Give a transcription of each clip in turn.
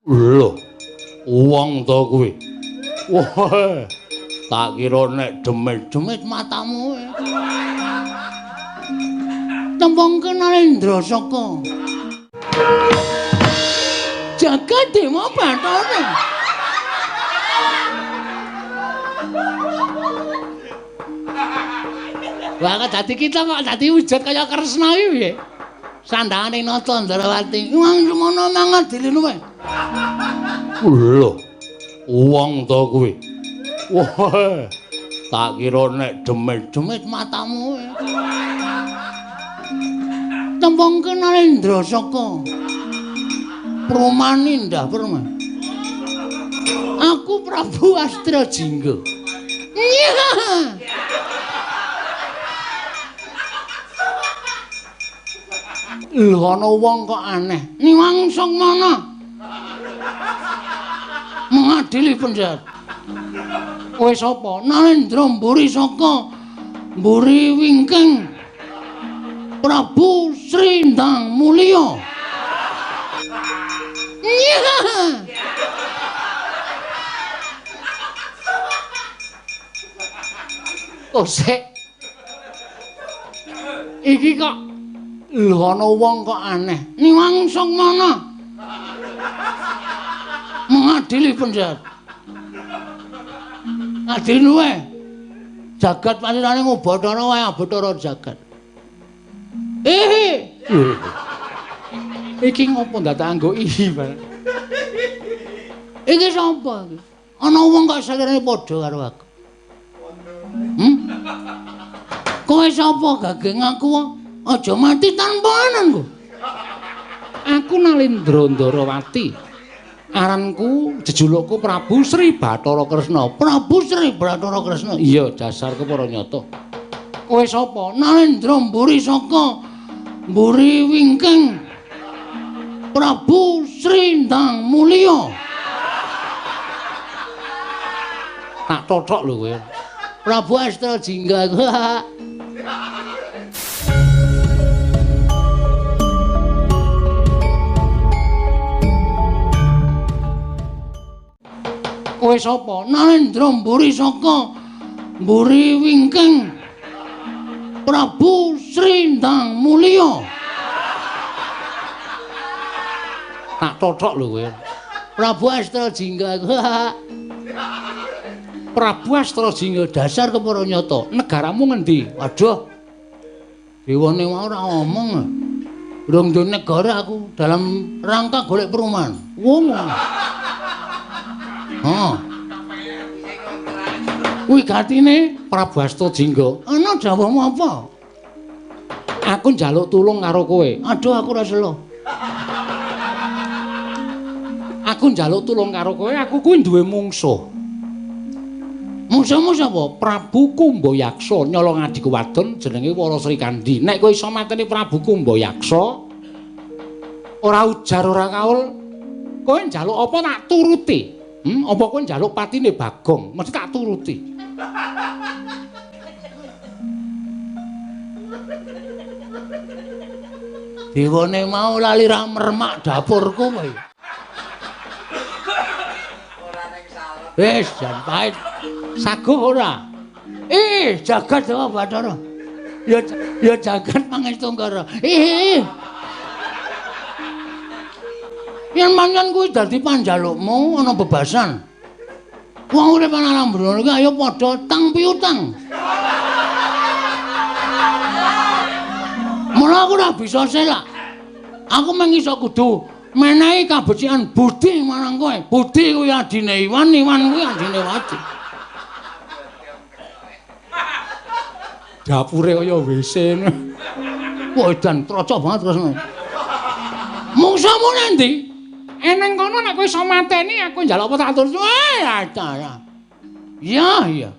Lho, wong to kuwi. Wah, tak kira nek demit-demit matamu. Tembung Narendra saka Jagat Dewa Bathara. Wah, kok dadi kita kok dadi wujud kaya Kresna iki piye? Sandangane Nata Ndrawati. Wong semono mangadili luwe. Lho, wong to kuwi. Wah, tak kira nek demit-demit matamu. Tembung Narendra saka Prumanindah Perma. Aku Prabu Astrajingga. Iya. Lho, ana wong kok aneh. Niwang Sukmana mengadili penjahat. Kowe sapa? Narendra mburi saka mburi wingking Prabu Sri Ndang Mulya. Iya. Kosek. Iki kok lho ana wong kok aneh. Niwang Sukmana mengadili penjahat. Ngadili luwe. Jagat panjenengane ngubathara wae Bathara jagat. Eh. Iki ngopo ndadak anggo iki, Pak? Iki sapa iki? Ana wong kok salirane padha karo aku. Kowe sapa gage ngaku aja mati tanpa ananku. Aku Nalendra Ndarawati. Aranku jejulukku Prabu Sri Bathara Kresna. Prabu Sri Bathara Kresna. Iya, dasarku para nyata. Kowe sapa? Narendra mburi saka mburi wingking Prabu Sri Ndang Mulya. Tak tothok lho kowe. Prabu Astrajingga aku. Kowe sapa? Narendra mburi saka mburi wingking Prabu Sri Ndang Mulya. Tak tothok lho kowe. Prabu Astrajingga aku. Prabu Astrajingga dasar kepara nyata. Negaramu ngendi? Waduh. Dewane mau ora omong. Durung duwe negara aku dalam rangka golek perumahan. Wong. Heeh. Kuwi gatine Prabu Astrajingga. Ana dawuhmu apa? Aku njaluk tulung karo kowe. Aduh, aku ora selo. Aku njaluk tulung karo kowe, aku kuwi duwe mungsuh. Mungsuhmu sapa? Prabu Kumbayaksa nyolong adhiku wadon jenenge Wara Srikandhi. Nek kowe iso mateni Prabu Kumbayaksa, ora ujar ora kaul, kowe njaluk apa tak turuti. Apa kowe njaluk patine Bagong, mesti tak turuti. Dewane mau lali ra mermak dapurku kowe. Wis jan pahit. Saguh ora? Ih, jagat Dewa Bathara. Ya ya jagat Pangestu Ngara. Ih. Yen mangan kuwi dadi panjalukmu ana bebasan. Wong urip ana alam brana iki ayo padha tang piutang. Mula aku ora bisa selak. Aku mung iso kudu menehi kabecikan budi marang kowe. Budi kuwi adine Iwan, Iwan kuwi adine Wadi. Dapure kaya WC. Wah, edan trocok banget terus. Mungsuhmu nang ndi? Eneng kono nek kowe iso mateni aku njaluk apa tak turuti. Wah, ya. Iya, iya.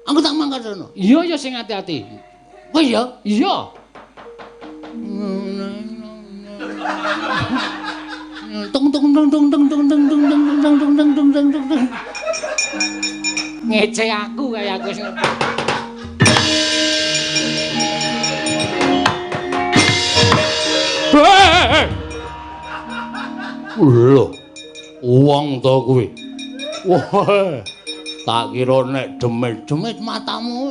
Aku tak mangkat rono. Iya, ya sing ati-ati. Oh iya, iya. Tung tung tung tung tung tung tung tung tung tung tung tung tung tung tung tung. Ngece aku kaya aku sing. Lho, Wong to kuwi. Wah, tak kira nek demit-demit matamu.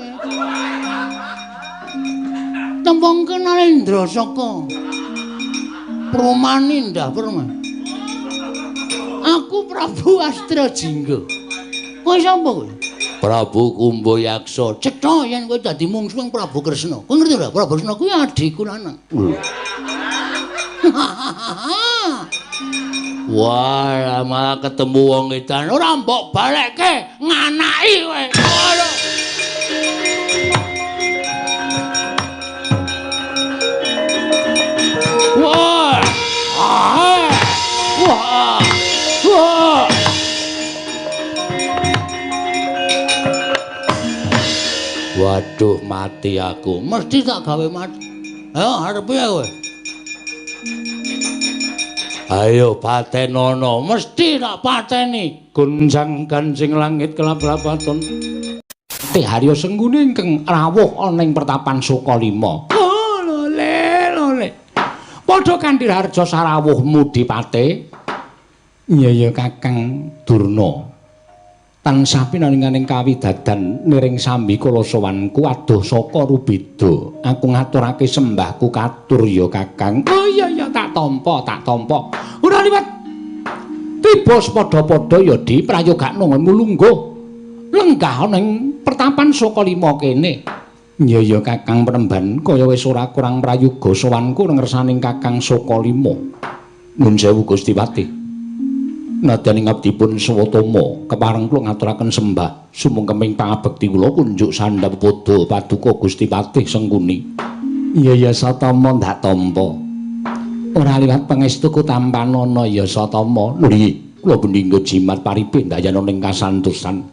Tembung kenal Indrasaka. Promani ndah perman. Aku Prabu Astrajingga. Kowe sapa kowe? Prabu Kumbayaksa. Cetha yen kowe dadi mungsuh Prabu Kresna. Kowe ngerti ora? Prabu Kresna kuwi adhiku lanang. Wah, malah ketemu wong edan. Ora mbok balekke, nganaki kowe. Wah. Wah. Wah. Waduh, mati aku. Mesti tak gawe mati. Ayo arep piye kowe? Ayo patenono, mesti tak pateni. Gonjang ganjing langit kelap-lapaton. Teh Haryo Sengguni ingkang rawuh ana ing pertapan Sukalima. Oh, lole lole. Padha kanthi harja sarawuhmu Dipate. Iya ya Kakang Durna. Tansah pinaringaning kawidadan niring sambi kala sowanku adoh saka rubeda. Aku ngaturake sembahku katur ya Kakang. Oh iya iya tak tampa, tak tampa. Ora liwat. Tiba padha-padha ya Di prayogakno nggonmu lungguh. Lenggah ana ing pertapan Sukalima kene. Iya ya Kakang Penemban kaya wis ora kurang prayoga sowanku ngersaning Kakang Sukalima. Nuwun sewu Gusti Patih. Nadyan ing abdipun Swatama kepareng kula ngaturaken sembah sumungkeming pangabekti kula kunjuk sandhap padha paduka Gusti Patih Sengkuni. Iya ya Satama ndak tampa. Ora liwat pangestuku tampanana ya Satama. Nggih, kula bendingga jimat paripe ndayana ning kasantosan.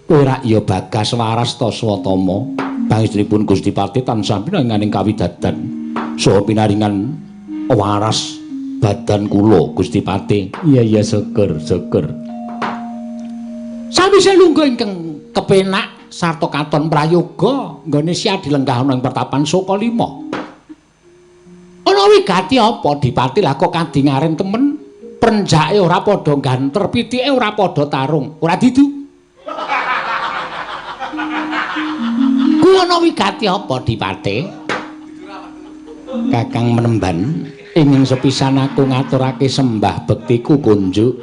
Kowe rak ya bagas waras ta Swatama. Pangestunipun Gusti Patih tansah pinaringaning kawidadan saha pinaringan waras badan kula Gusti Patih. Iya iya syukur syukur. Sawise lungguh ingkang kepenak sarta katon prayoga nggone sia dilenggah ana ing pertapan Sukalima. Ana wigati apa Dipati lah kok kadingaren temen prenjake ora padha ganter, pitike ora padha tarung, ora didu. Kuwi ana wigati apa Dipati? Kakang Menemban ingin sepisan aku ngaturake sembah bektiku kunjuk.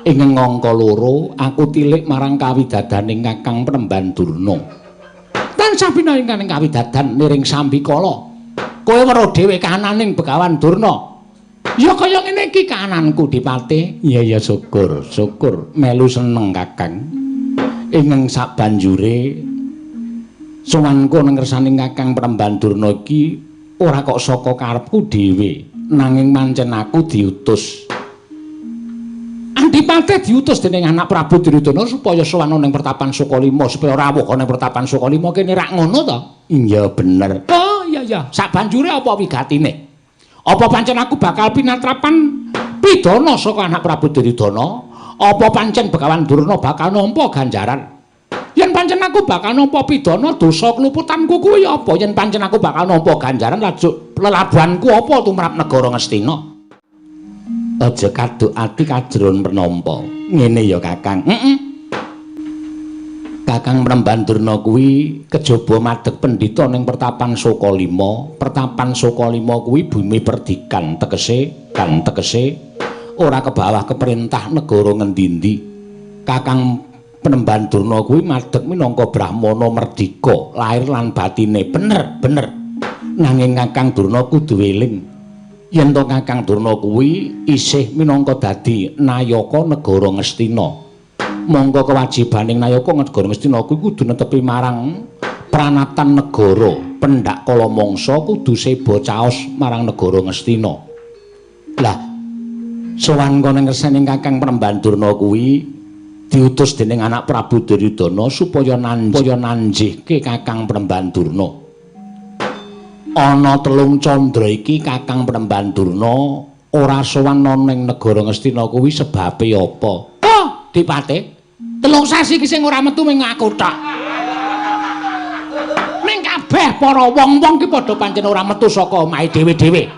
Ing angka loro aku tilik marang kawidadaning Kakang Penemban Durna. Tansah pinaringaning kawidadan niring sambikala. Kowe weruh dhewe kahananing Begawan Durna. Ya kaya ngene iki kahananku Dipati. Iya ya syukur, syukur melu seneng Kakang. Ing sabanjure sowanku nang ngersaning Kakang Penemban Durna iki ora kok saka karepku dhewe, nanging mancen aku diutus. Andipate diutus dening anak Prabu Duryudana supaya sowan ning pertapan Sukalima, supaya rawuh ning pertapan Sukalima kene rak ngono to? Iya bener. Oh iya iya, sabanjure apa wigatine? Apa pancen aku bakal pinatrapan pidana saka anak Prabu Duryudana? Apa pancen Begawan Durna bakal nampa ganjaran? Yen pancen aku bakal nampa pidana dosa kluputanku kuwi apa? Yen pancen aku bakal nampa ganjaran lajuk lelabuhanku apa tumrap negara Ngastina? Aja kaduk ati kajron penampa. Ngene ya Kakang. Heeh. Kakang Penemban Durna kuwi kejaba madeg pendhita ning pertapan Sukalima. Pertapan Sukalima kuwi bumi perdikan, tegese kan tegese ora kebawah keperintah negara ngendi-endi. Kakang Penemban Durna kuwi madeg minangka brahmana merdika, lair lan batine bener bener. Nanging Kakang Durna kudu eling yen to Kakang Durna kuwi isih minangka dadi nayaka negara Ngastina. Mongko kewajibaning nayaka negara Ngastina kuwi kudu netepi marang pranatan negara, pendak kala mangsa kudu seba caos marang negara Ngastina. Lah sowan kono ngersaning Kakang Penemban Durna kuwi diutus dening anak Prabu Duryudana supaya nanjihke Kakang Penemban Durna. Ana telung candra iki Kakang Penemban Durna ora sowan ana ning negara Ngastina kuwi sebabe apa? Oh, Dipate. Telung sasi iki sing ora metu ming aku tok. Ning kabeh para wong-wong ki padha pancen ora metu saka omahe dhewe-dhewe.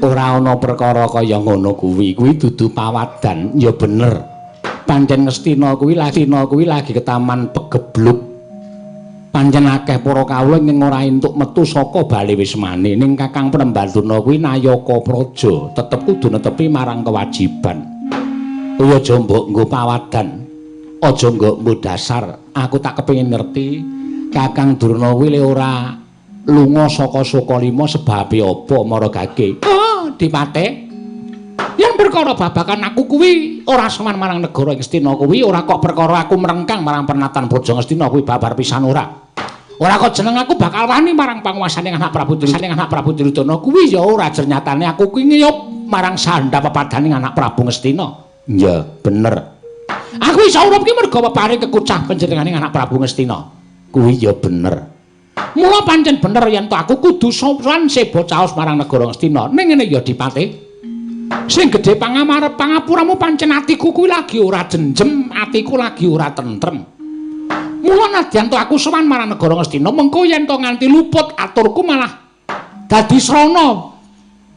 Ora ana perkara kaya ngono kuwi, kuwi dudu pawadan, ya bener. Pancen Ngastina kuwi lagi ketaman pegebluk. Pancen akeh para kawula ing ora entuk metu saka bale wismane. Ning Kakang Penemban Durna kuwi nayaka praja, tetep kudu netepi marang kewajiban. Kuwi aja mbok nggo pawadan, aja nggo dasar. Aku tak kepengin ngerti Kakang Durna kuwi le ora lunga saka Sukalima sebabe apa maragake? Oh, Dipate. Yen perkara babakan aku kuwi ora sowan marang negara Ngastina kuwi ora kok perkara aku merengkang marang pernatan Praja Ngastina kuwi babar pisan ora. Ora kok jeneng aku bakal wani marang panguwasane anak Prabu Duryudana kuwi ya ora, jernyatane aku kuwi ngiyup marang sandha pepadane anak Prabu Ngastina. Iya, bener. Aku iso urip ki mergo peparing kekucah panjenengane anak Prabu Ngastina. Kuwi ya bener. Mula pancen bener yen to aku kudu sowan seba caos marang negara Ngastina. Ning ngene ya Dipate. Sing gedhe pangamarep pangapuramu pancen atiku kuwi lagi ora jenjem, atiku lagi ora tentrem. Mula nadyan to aku sowan marang negara Ngastina, mengko yen to nganti luput aturku malah dadi srana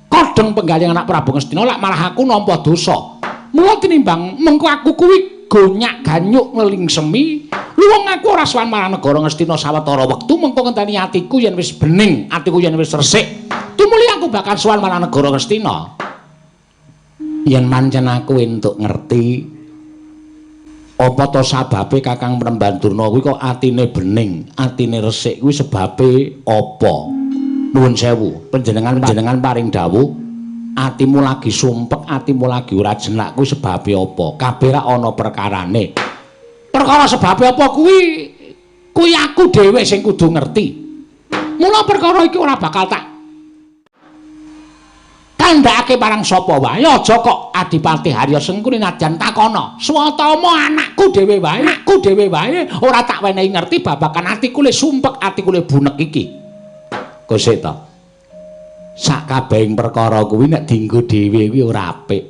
kodheng penggaling anak Prabu Ngastina, lak malah aku nampa dosa. Mula tinimbang mengko aku kuwi gonyak ganyuk ngeling semi, luwung aku ora sowan marang negara Ngastina sawetara wektu, mengko ngenteni atiku yen wis bening, atiku yen wis resik, tumuli aku bakal sowan marang negara Ngastina. Yen pancen aku entuk ngerti apa to sababe Kakang Penemban Durna kuwi kok atine bening, atine resik kuwi sebabe apa? Nuwun sewu, panjenengan paring dawuh atimu lagi sumpek, atimu lagi ora jenak kuwi sebabe apa? Kabeh ra ana perkarane. Perkara sebabe apa kuwi kuwi aku dhewe sing kudu ngerti. Mula perkara iki ora bakal tak kandhakake marang sapa wae, aja kok Adipati Harya Sengkuni nadyan takono. Swatama anakku dhewe wae, ora tak wenehi ngerti babagan atiku le sumpek, atiku le bunek iki. Kosek to. Sak kabehing perkara kuwi nek dienggo dhewe kuwi ora apik.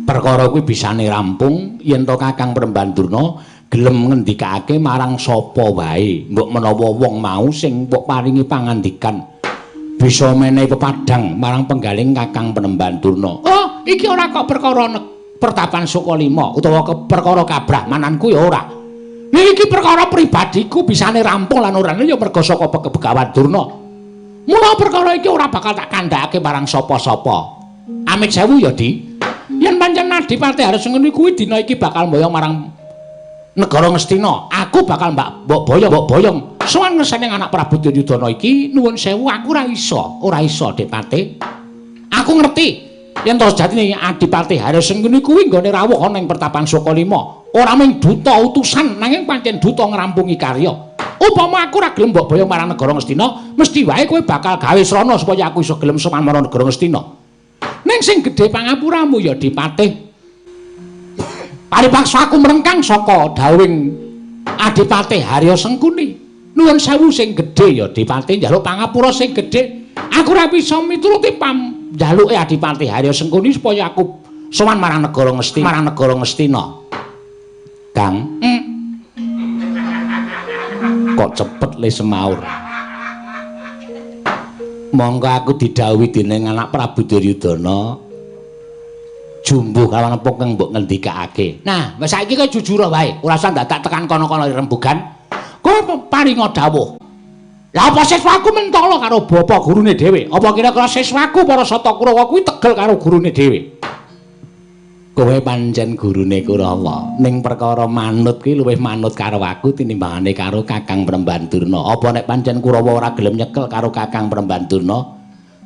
Perkara kuwi bisane rampung yen to Kakang Penemban Durna gelem ngendikake marang sapa wae, mbok menawa wong mau sing mbok paringi pangandikan bisa menehi pepadang marang penggaling Kakang Penemban Durna. Oh, iki ora kok perkara pertapan Sukalima utawa perkara kabrahmananku ya ora. Iki perkara pribadiku bisane rampung lan ora ya merga saka Begawan Durna. Mula perkara iki ora bakal tak kandhakake marang sapa-sapa. Amit sewu ya, Di. Yen pancen Adipati Harya Sengkuni kuwi dina iki bakal mboyong marang negara Ngastina, aku bakal mbok boyong sowan ngesene anak Prabu Duryudana iki. Nuwun sewu, aku ora iso Dipate. Aku ngerti yen to sejatine Adipati Harya Sengkuni kuwi nggone rawuh ana ing pertapan Sukalima, ora mung duta utusan nanging pancen duta ngrampungi karya. Upama aku ora gelem mbok boyong marang negara Ngastina, mesti wae kowe bakal gawe srana supaya aku iso gelem sowan marang negara Ngastina. Ning sing gedhe pangapuramu ya Dipate. Paripaksa aku merengkang saka dawuhing Adipati Harya Sengkuni. Nuwun sewu sing gedhe ya Dipate, njaluk pangapura sing gedhe. Aku ora bisa mituruti pamjaluke Adipati Harya Sengkuni supaya aku sowan marang negara Ngastina, Kang. Kok cepet le semaur. Monggo aku didhawuhi dening anak Prabu Duryudana. Jumbuh kawan apa kang mbok ngendikake. Nah, wis saiki kowe jujur wae, ora usah dadak tekan kono-kono rembugan. Kowe paringa dawuh. Lah apa siswaku mentala karo bapa gurune dhewe? Apa kira-kira siswaku para Sata Kurawa kuwi tegel karo gurune dhewe? Kowe pancen gurune Kurawa, ning perkara manut kuwi luwih manut karo aku tinimbangane karo Kakang Penemban Durna. Apa nek pancen Kurawa ora gelem nyekel karo Kakang Penemban Durna?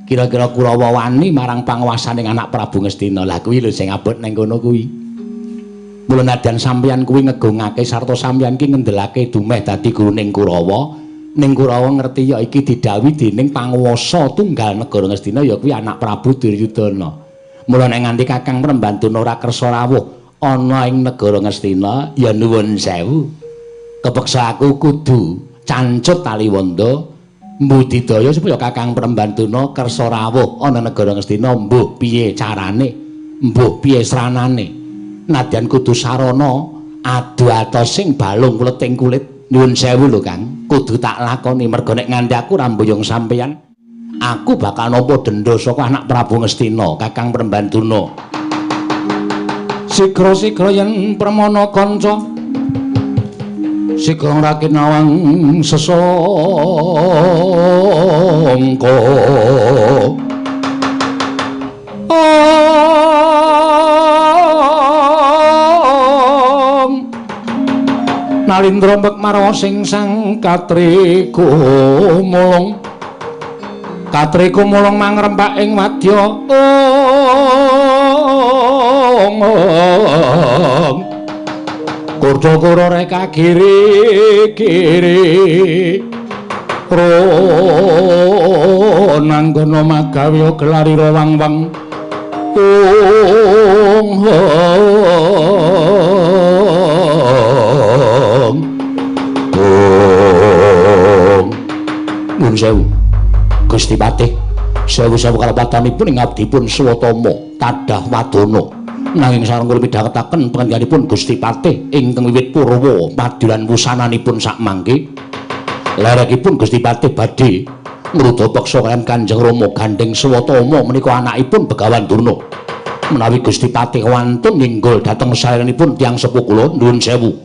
Kira-kira Kurawa wani marang panguwasaning anak Prabu Ngastina. Lah kuwi lho sing abot ning kono kuwi. Mula nadyan sampeyan kuwi ngegungake sarta sampeyan ki ngendelake dumeh dadi guruning Kurawa, ning Kurawa ngerti ya iki didhawuhi dening panguwasa tunggal negara Ngastina ya kuwi anak Prabu Duryudana. Mula nek nganti Kakang Penemban Durna ora kersa rawuh ana ing negara Ngastina ya nuwun sewu. Kepeksa aku kudu cancut taliwonda mbudidaya supaya Kakang Penemban Durna kersa rawuh ana negara Ngastina. Mbuh piye carane, mbuh piye sranane, nadyan kudu sarana adu atos sing balung kuleting kulit. Nyuwun sewu lho Kang, kudu tak lakoni merga nek nganti aku ora mboyong sampeyan, Aku bakal nampa denda saka anak Prabu Ngastina, Kakang Prembandurna. Sigra-sigra yen permana kanca, sigra ngrakit nawang sesangka. Nalindra mbek marwa sing sang katriku mulung. Katriku mulung mangrempak ing wadya. Kurda-kura reka kiri-kiri. Ronanggana magawe gelarira wang-wang. Nuwun sewu Gusti Patih, sewu-sewu kalepatanipun ing abdipun Swatama tadah wadana. Nanging sareng kula midhangetaken pangendikaipun Gusti Patih ingkang wiwit purwa padilan wusananipun sakmangke. Lerekipun Gusti Patih badhe ngruda peksa kaliyan Kanjeng Rama gandheng Swatama menika anakipun Begawan Durna. Menawi Gusti Patih wantun ninggul dhateng sarenipun tiyang sepuh kula, nuwun sewu.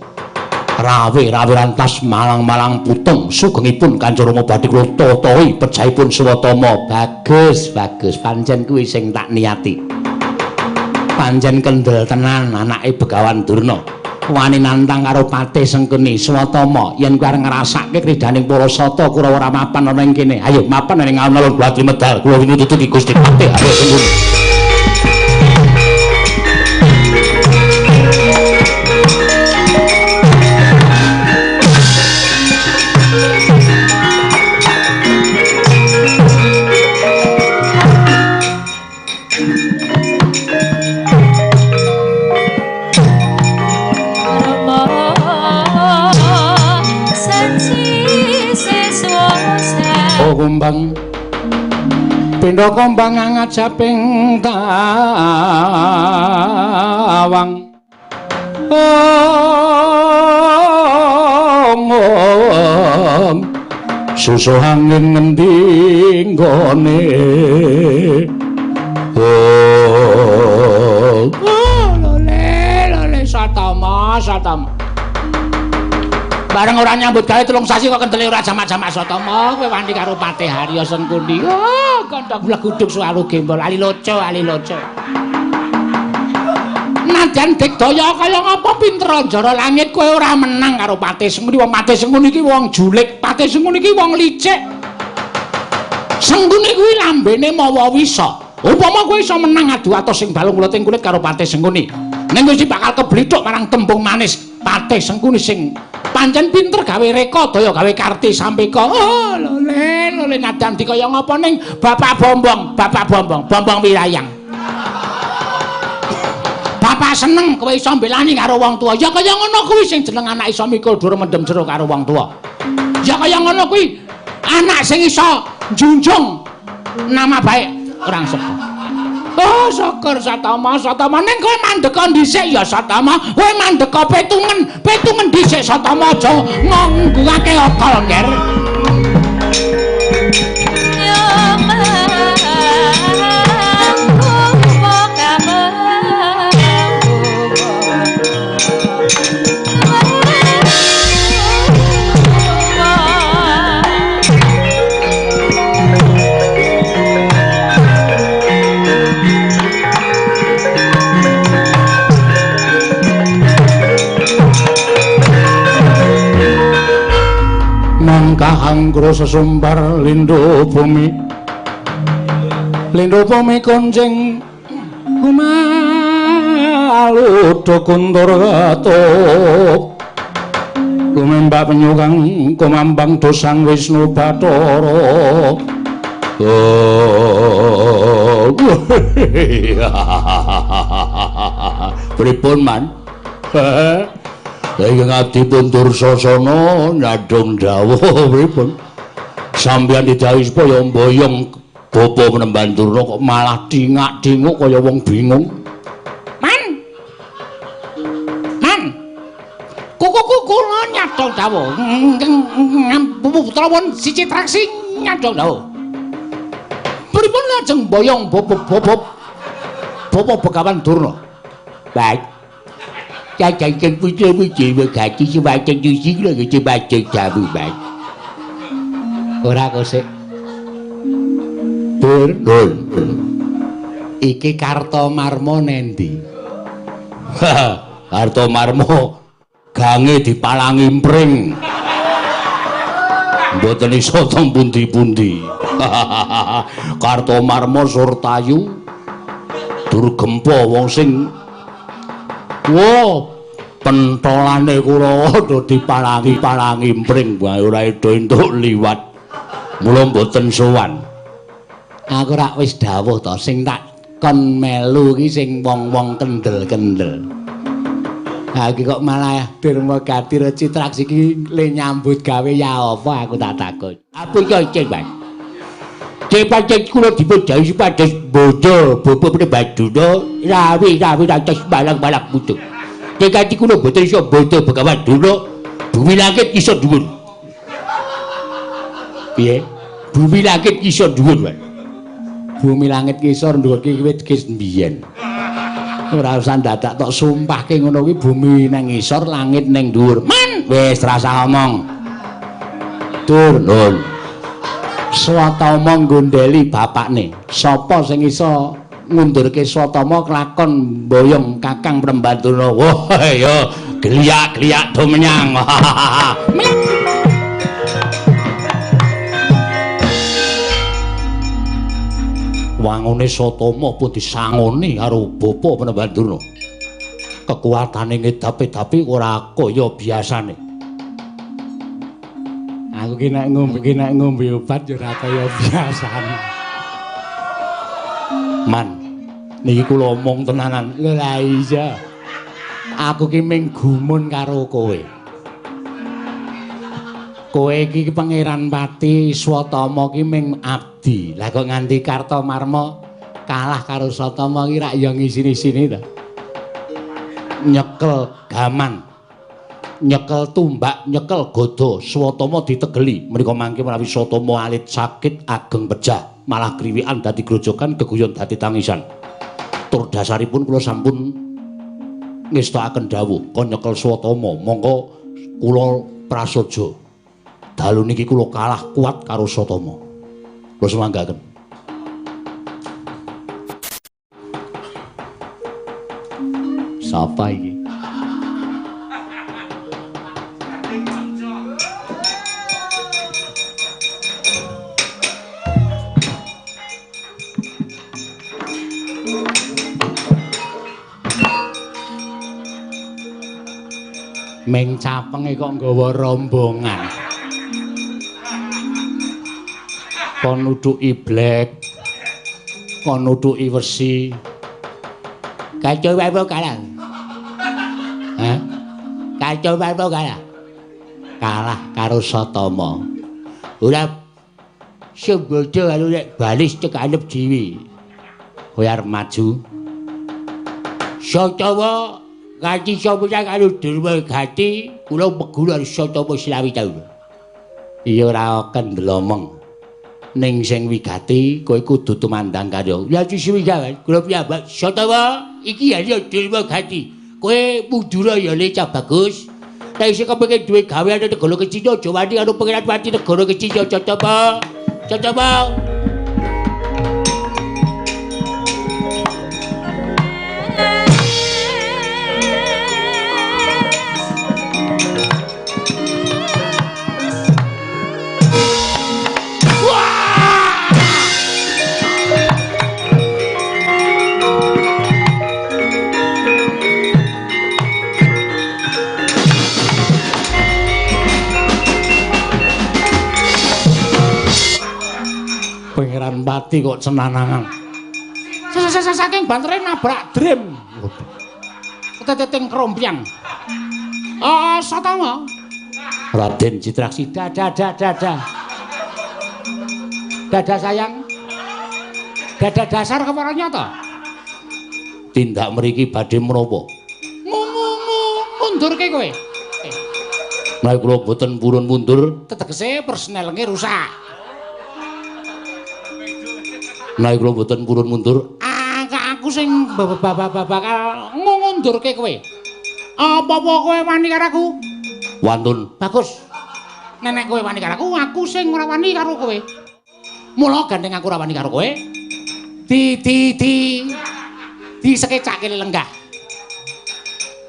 Rawe-rawe rantas malang-malang putung sugengipun Kanjeng Rama badhe kula tatahi pejahipun Swatama. Bagus, bagus, pancen kuwi sing tak niati. Pancen kendel tenan anake Begawan Durna. Wani nantang karo Patih Sengkuni. Swatama, yen kowe arep ngrasake kridaning para sata Kurawa ora mapan ana ing kene. Ayo mapan ning alun-alun Blatri medal. Kula winututi Gusti Patih Arya Sengkuni. Kumbang pindha kumbang ngajaping tawang. Om susuh angin ngendi nggone. Oh lole lole Satama, Satama. Bareng ora nyambut gawe 3 sasi kok kendele ora jamak-jamak Satama, kowe wani karo Patih Harya Sengkuni. Oh, kandhang bleguduk suwalu gembol, ali loco, ali loco. Nadyan digdaya kaya ngapa pinter njara langit kowe ora menang karo Patih Sengkuni. Wong Patih Sengkuni iki wong julik, Patih Sengkuni iki wong licik. Sengkuni kuwi lambene mawa wisa. Upama kowe iso menang adu atos sing balung kulit kulit karo Patih Sengkuni, ning wis bakal keblithuk marang tembung manis Patih Sengkuni sing pancen pinter gawe reka daya gawe karti sampeka. Oh lole lole nadyan dikaya ngapa ning Bapak Bombong, Bapak Bombong, Bombong Wirayang. Bapak seneng kowe iso mbelani karo wong tuwa. Ya kaya ngono kuwi sing jeneng anak iso mikul dhuwur mendem jero karo wong tuwa. Ya kaya ngono kuwi anak sing iso njunjung nama baik orang sepuh. Oh syukur Satama, Satama ning kowe mandeka dhisik ya Satama, kowe mandeka petungen, petungen dhisik Satama aja nganggungake akal, Nger. Mangkahanggra sesumbar lindhu bumi, lindhu bumi kunjing gumaludha kuntur ketuk lumembak penyu kang kumambang dosang Wisnu Bathara. Oh, pripun man? Lha ngabdi pun Dursasana nyadong dawuh pripun? Sampeyan didhawuhi supaya mboyong bapa Penemban Durna kok malah dingak-dinguk kaya wong bingung. Man. Man. Kuku kula nyadong dawuh. Putra won siji traksi nyadong dawuh. Sasampunipun lajeng boyong Bapak Begawan Durna. Baik. Cacing putra puji wegati sewaceng suci kula nggih bajeng jamu baik. Ora kosek. Dur. Iki Kartomarma nendi? Kartomarma gange dipalangi mpring. Mboten iso teng pundi-pundi. Kartomarma Surtayu dur gempa wong sing wah pentolane Kurawa do dipalangi mpring wae ora edo entuk liwat. Mula mboten sowan. Aku rak wis dawuh to sing tak kon melu ki sing wong-wong kendel-kendel. Ha iki kok malah Dermagati Citraksi iki le nyambut gawe ya apa aku tak takut. Apa iki Cek, Mas? Cek kula dipun dawuhi supados bodho bapa Prabaduna rawi-rawi ratos balang-balang putu. Cek kula mboten iso bodho Begawan Durna, bumi langit iso dhuwur. Piye? Bumi langit iso dhuwur, Mas. Bumi langit kisor dhuwur ki wit kis mbiyen. Ora usah dadak tok sumpahke ngono kuwi bumi nang ngisor langit nang dhuwur. Man, wis rasah omong. Dur, nun. Swatama nggondheli bapakne. Sapa sing iso ngundurke Swatama kelakon mboyong Kakang Prembantuna? Wah, ya geliak-geliak do menyang. Wangune Satama pun disangoni karo Bapa Prembantuna. Kekuatane ngedapi-dapi ora kaya biasane. Aku ki nek ngombe obat ya ora kaya biasane. Man, niki kula omong tenanan. Lho lah iya. Aku ki ming gumun karo kowe. Kowe iki Pangeran Pati Swatama ki ming abdi. Lah kok nganti Kartomarma kalah karo Swatama ki rak ya ngisini-sini ta. Nyekel gaman, nyekel tumbak, nyekel gada, Swatama ditegeli. Menika mangke menawi Swatama alit sakit ageng pejah, malah kriwikan dadi grojogan, geguyon dadi tangisan. Tur dasaripun kula sampun ngestokaken dawuh kon nyekel Swatama, mongko kula prasaja. Dalu niki kula kalah kuat karo Swatama. Kula sumanggaken. Sapa iki? Ming capenge kok nggawa rombongan. Kon nuduki blek, kon nuduki wesi. Kacau wae kalah. Hah? Kacau wae kalah. Kalah karo Satama. Ora sembada karo nek balis tekanep dhewe. Kowe arep maju. Satama nganti sapa karo Dermagati kula meguru karo Satama selawe taun. Iya ora kendel omong. Ning sing wigati kowe kudu tumandang karya. Ya sisi wigawan kula piyambak Satama iki ya Dermagati. Kowe mundura ya le cah bagus. Nek isih kepengin duwe gawean negara Kecina aja wani karo Pangeran Pati negara Kecina Satama. Satama. Pangeran Pati kok cenanangan. Saking bantere nabrak drem. Teteting krompiang. Oh, Satama. Raden Citraksi dada dada. Dada sayang. Dada dasar kepara nyata. Tindak mriki badhe menapa? Mundurke kowe. Menawi kula boten purun mundur, tetegese persnelnge rusak. Nek kula mboten purun mundur, aku sing bakal ngundurke kowe. Apa-apa kowe wani karo aku? Wantun. Bagus. Nek kowe wani karo aku, aku sing ora wani karo kowe. Mula gandeng aku ora wani karo kowe. Di di di disekecake lenggah.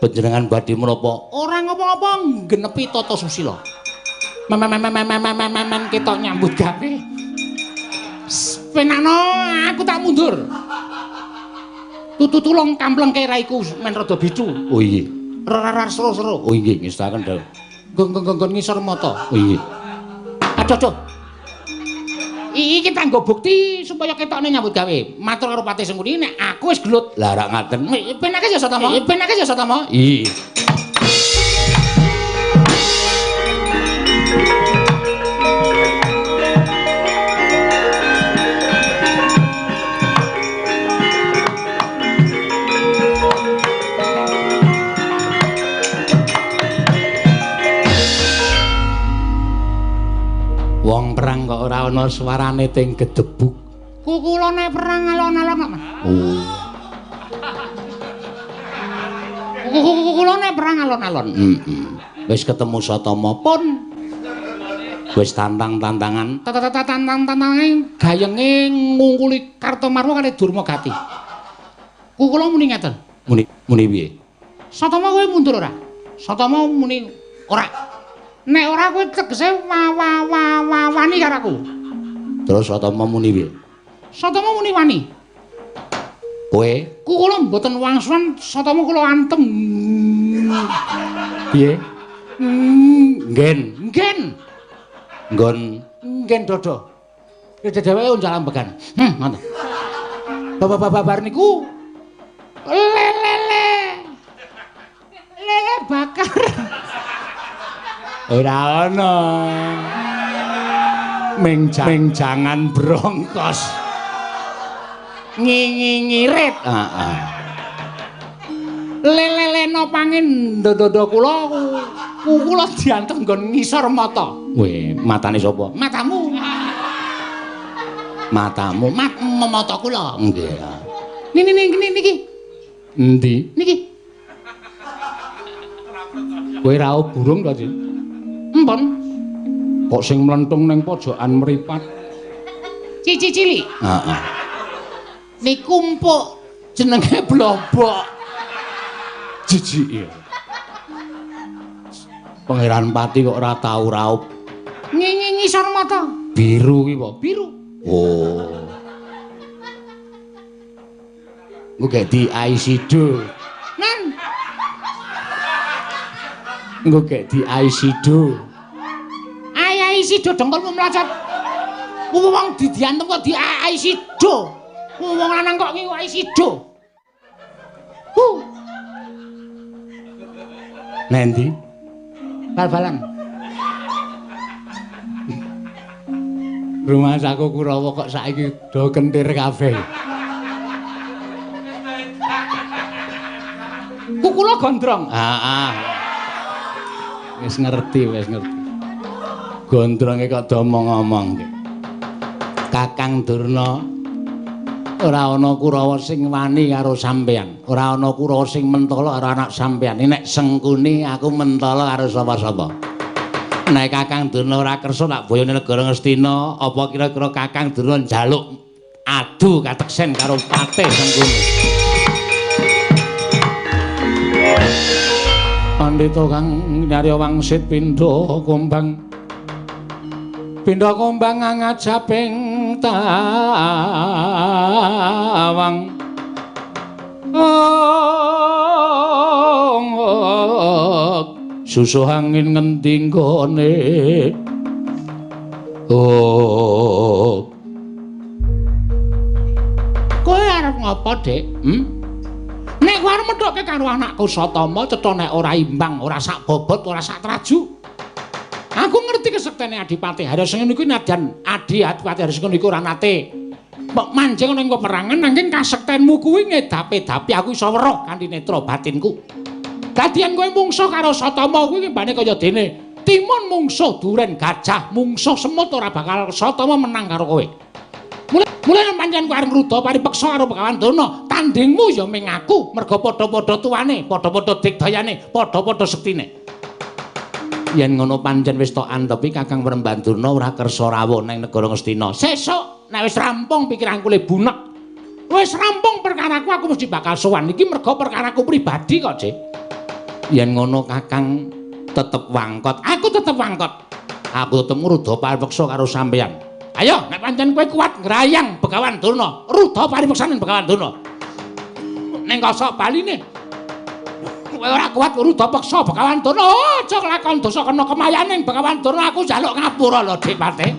Panjenengan badhe menapa? Ora ngopo-ngopo nggenepi tata susila. Men ketok nyambut gawe. Penakno aku tak mundur. Tutu tulung kamplengke raiku men rada bicu. Oh iya. Rarar seru-seru. Oh iya, ngestaken dalem. Nggon-nggon ngisor mata. Oh iya. Aduh aduh. Iki tanggo bukti supaya ketokne nyambut gawe. Matur karo Patih Sengkuni nek aku wis gelut. Lah rak ngaten. Penake ya Satama. Penake ya Satama. Iya. Wong perang kok ora ana suarane teng gedebuk. Kukulane perang alon-alon kok, Mas. Oh. Kukulane perang alon-alon. Heeh. Wis ketemu Satama pun. Wis tantang-tantangan. Tantang-tantangan gayenge ngungkuli Kartomarwa kali Durmagati. Kukula muni ngeten. Muni muni piye? Satama kowe mundur ora? Satama muni ora. Nek ora kowe tegese wani karo aku. Terus Satama muni piye? Satama muni wani. Kowe kula mboten wangsulan Satama kula antem. Piye? Nggen. Nggen. Nggon nggen dodo. Dheweke uncal ambegan. Ngoten. Babar niku lele. Lele bakar. Ora ana. Ming jangan brongkos. Ngingirit. Heeh. Leleleno pangin dodo kula kula diantem nggon ngisor mata. Weh, matane sapa? Matamu. Matamu, mata kula. Nggih. Niki niki niki. Endi? Niki. Kowe raup burung ta, Cik? Empon. Kok sing mlentung ning pojokan mripat? Cici cilik. Heeh. Niku empuk jenenge blobok. Jijik ya. Pangeran Pati kok ora tau raup. Ngingi ngisor mata. Biru ki apa? Biru. Oh. Engko gek di aisido. Nan. Engko gek di aisido. Ai aisido dengkulmu mlacet. Wong didiantem kok di aisido. Wong lanang kok ngiku aisido. Huh. Nendi? Bal-balan. Rumah saku Kurawa kok saiki do kentir kabeh. Kukula gondrong. Heeh. Wis ngerti, wis ngerti. Gondronge kok do omong-omong. Kakang Durna, ora ana Kurawa sing wani karo sampeyan. Ora ana Kurawa sing mentala karo anak sampeyan. Nek Sengkuni aku mentala karo sapa-sapa. Nek Kakang Durna ora kersa tak boyone negara Ngastina, apa kira-kira Kakang Durna njaluk adu kateksen karo Patih Sengkuni? Pandhita kang nyarya wangsit pindha kumbang. Pindha kumbang ngajaping tawang. Susuh angin ngendi nggone. Oh. Kowe arep ngopo, Dik? Nek kowe arep methokke karo anakku Satama, cetha nek ora imbang, ora sak bobot, ora sak traju. Aku ngerti kesektene Adipati Harisengene kuwi nadyan Adipati Harisengene iku ora nate manjing ana ing peperangan, nanging kasektenmu kuwi ngedapi-dapi aku iso weruh kanthi netra batinku. Dadian kowe mungsuh karo Satama kuwi ngembane kaya dene timun mungsuh duren gajah, mungsuh semut ora bakal Satama menang karo kowe. Mulai Mulane pancen kowe arep ngruda paripeksa karo Begawan Durna, tandingmu ya ming aku, merga padha-padha tuwane, padha-padha digdayane, padha-padha sektine. Yen ngono pancen wis tok antepi Kakang Premban Durna ora kersa rawuh nang negara Ngastina. Sesuk nek wis rampung pikiranku le bunek, wis rampung perkaraku aku mesti bakal sowan. Iki merga perkaraku pribadi kok, Cik. Yen ngono Kakang tetep wangkot. Aku tetep wangkot. Aku tetep ngruda paripeksa karo sampeyan. Ayo, nek pancen kowe kuat ngrayang Begawan Durna, ruda paripeksanen Begawan Durna. Ning kosok baline. Kowe ora kuat ruda peksa Begawan Durna. Aja kelakon dosa kena kemayaning Begawan Durna, aku njaluk ngapura lho, Dik Patih.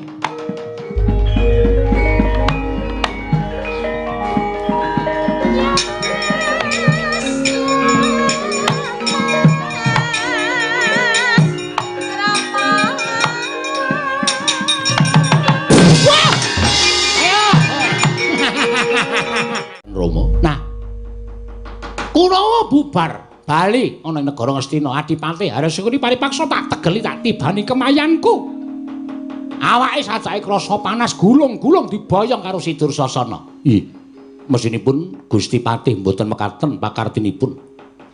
Rama. Nah, Kurawa bubar bali ana ing negara Ngastina. Adipati Harisukuni paripaksa tak tegeli tak tibani kemayanku. Awake sajake krasa panas gulung-gulung diboyong karo si Dursasana. Ih, mesinipun Gusti Patih mboten mekaten pakartinipun.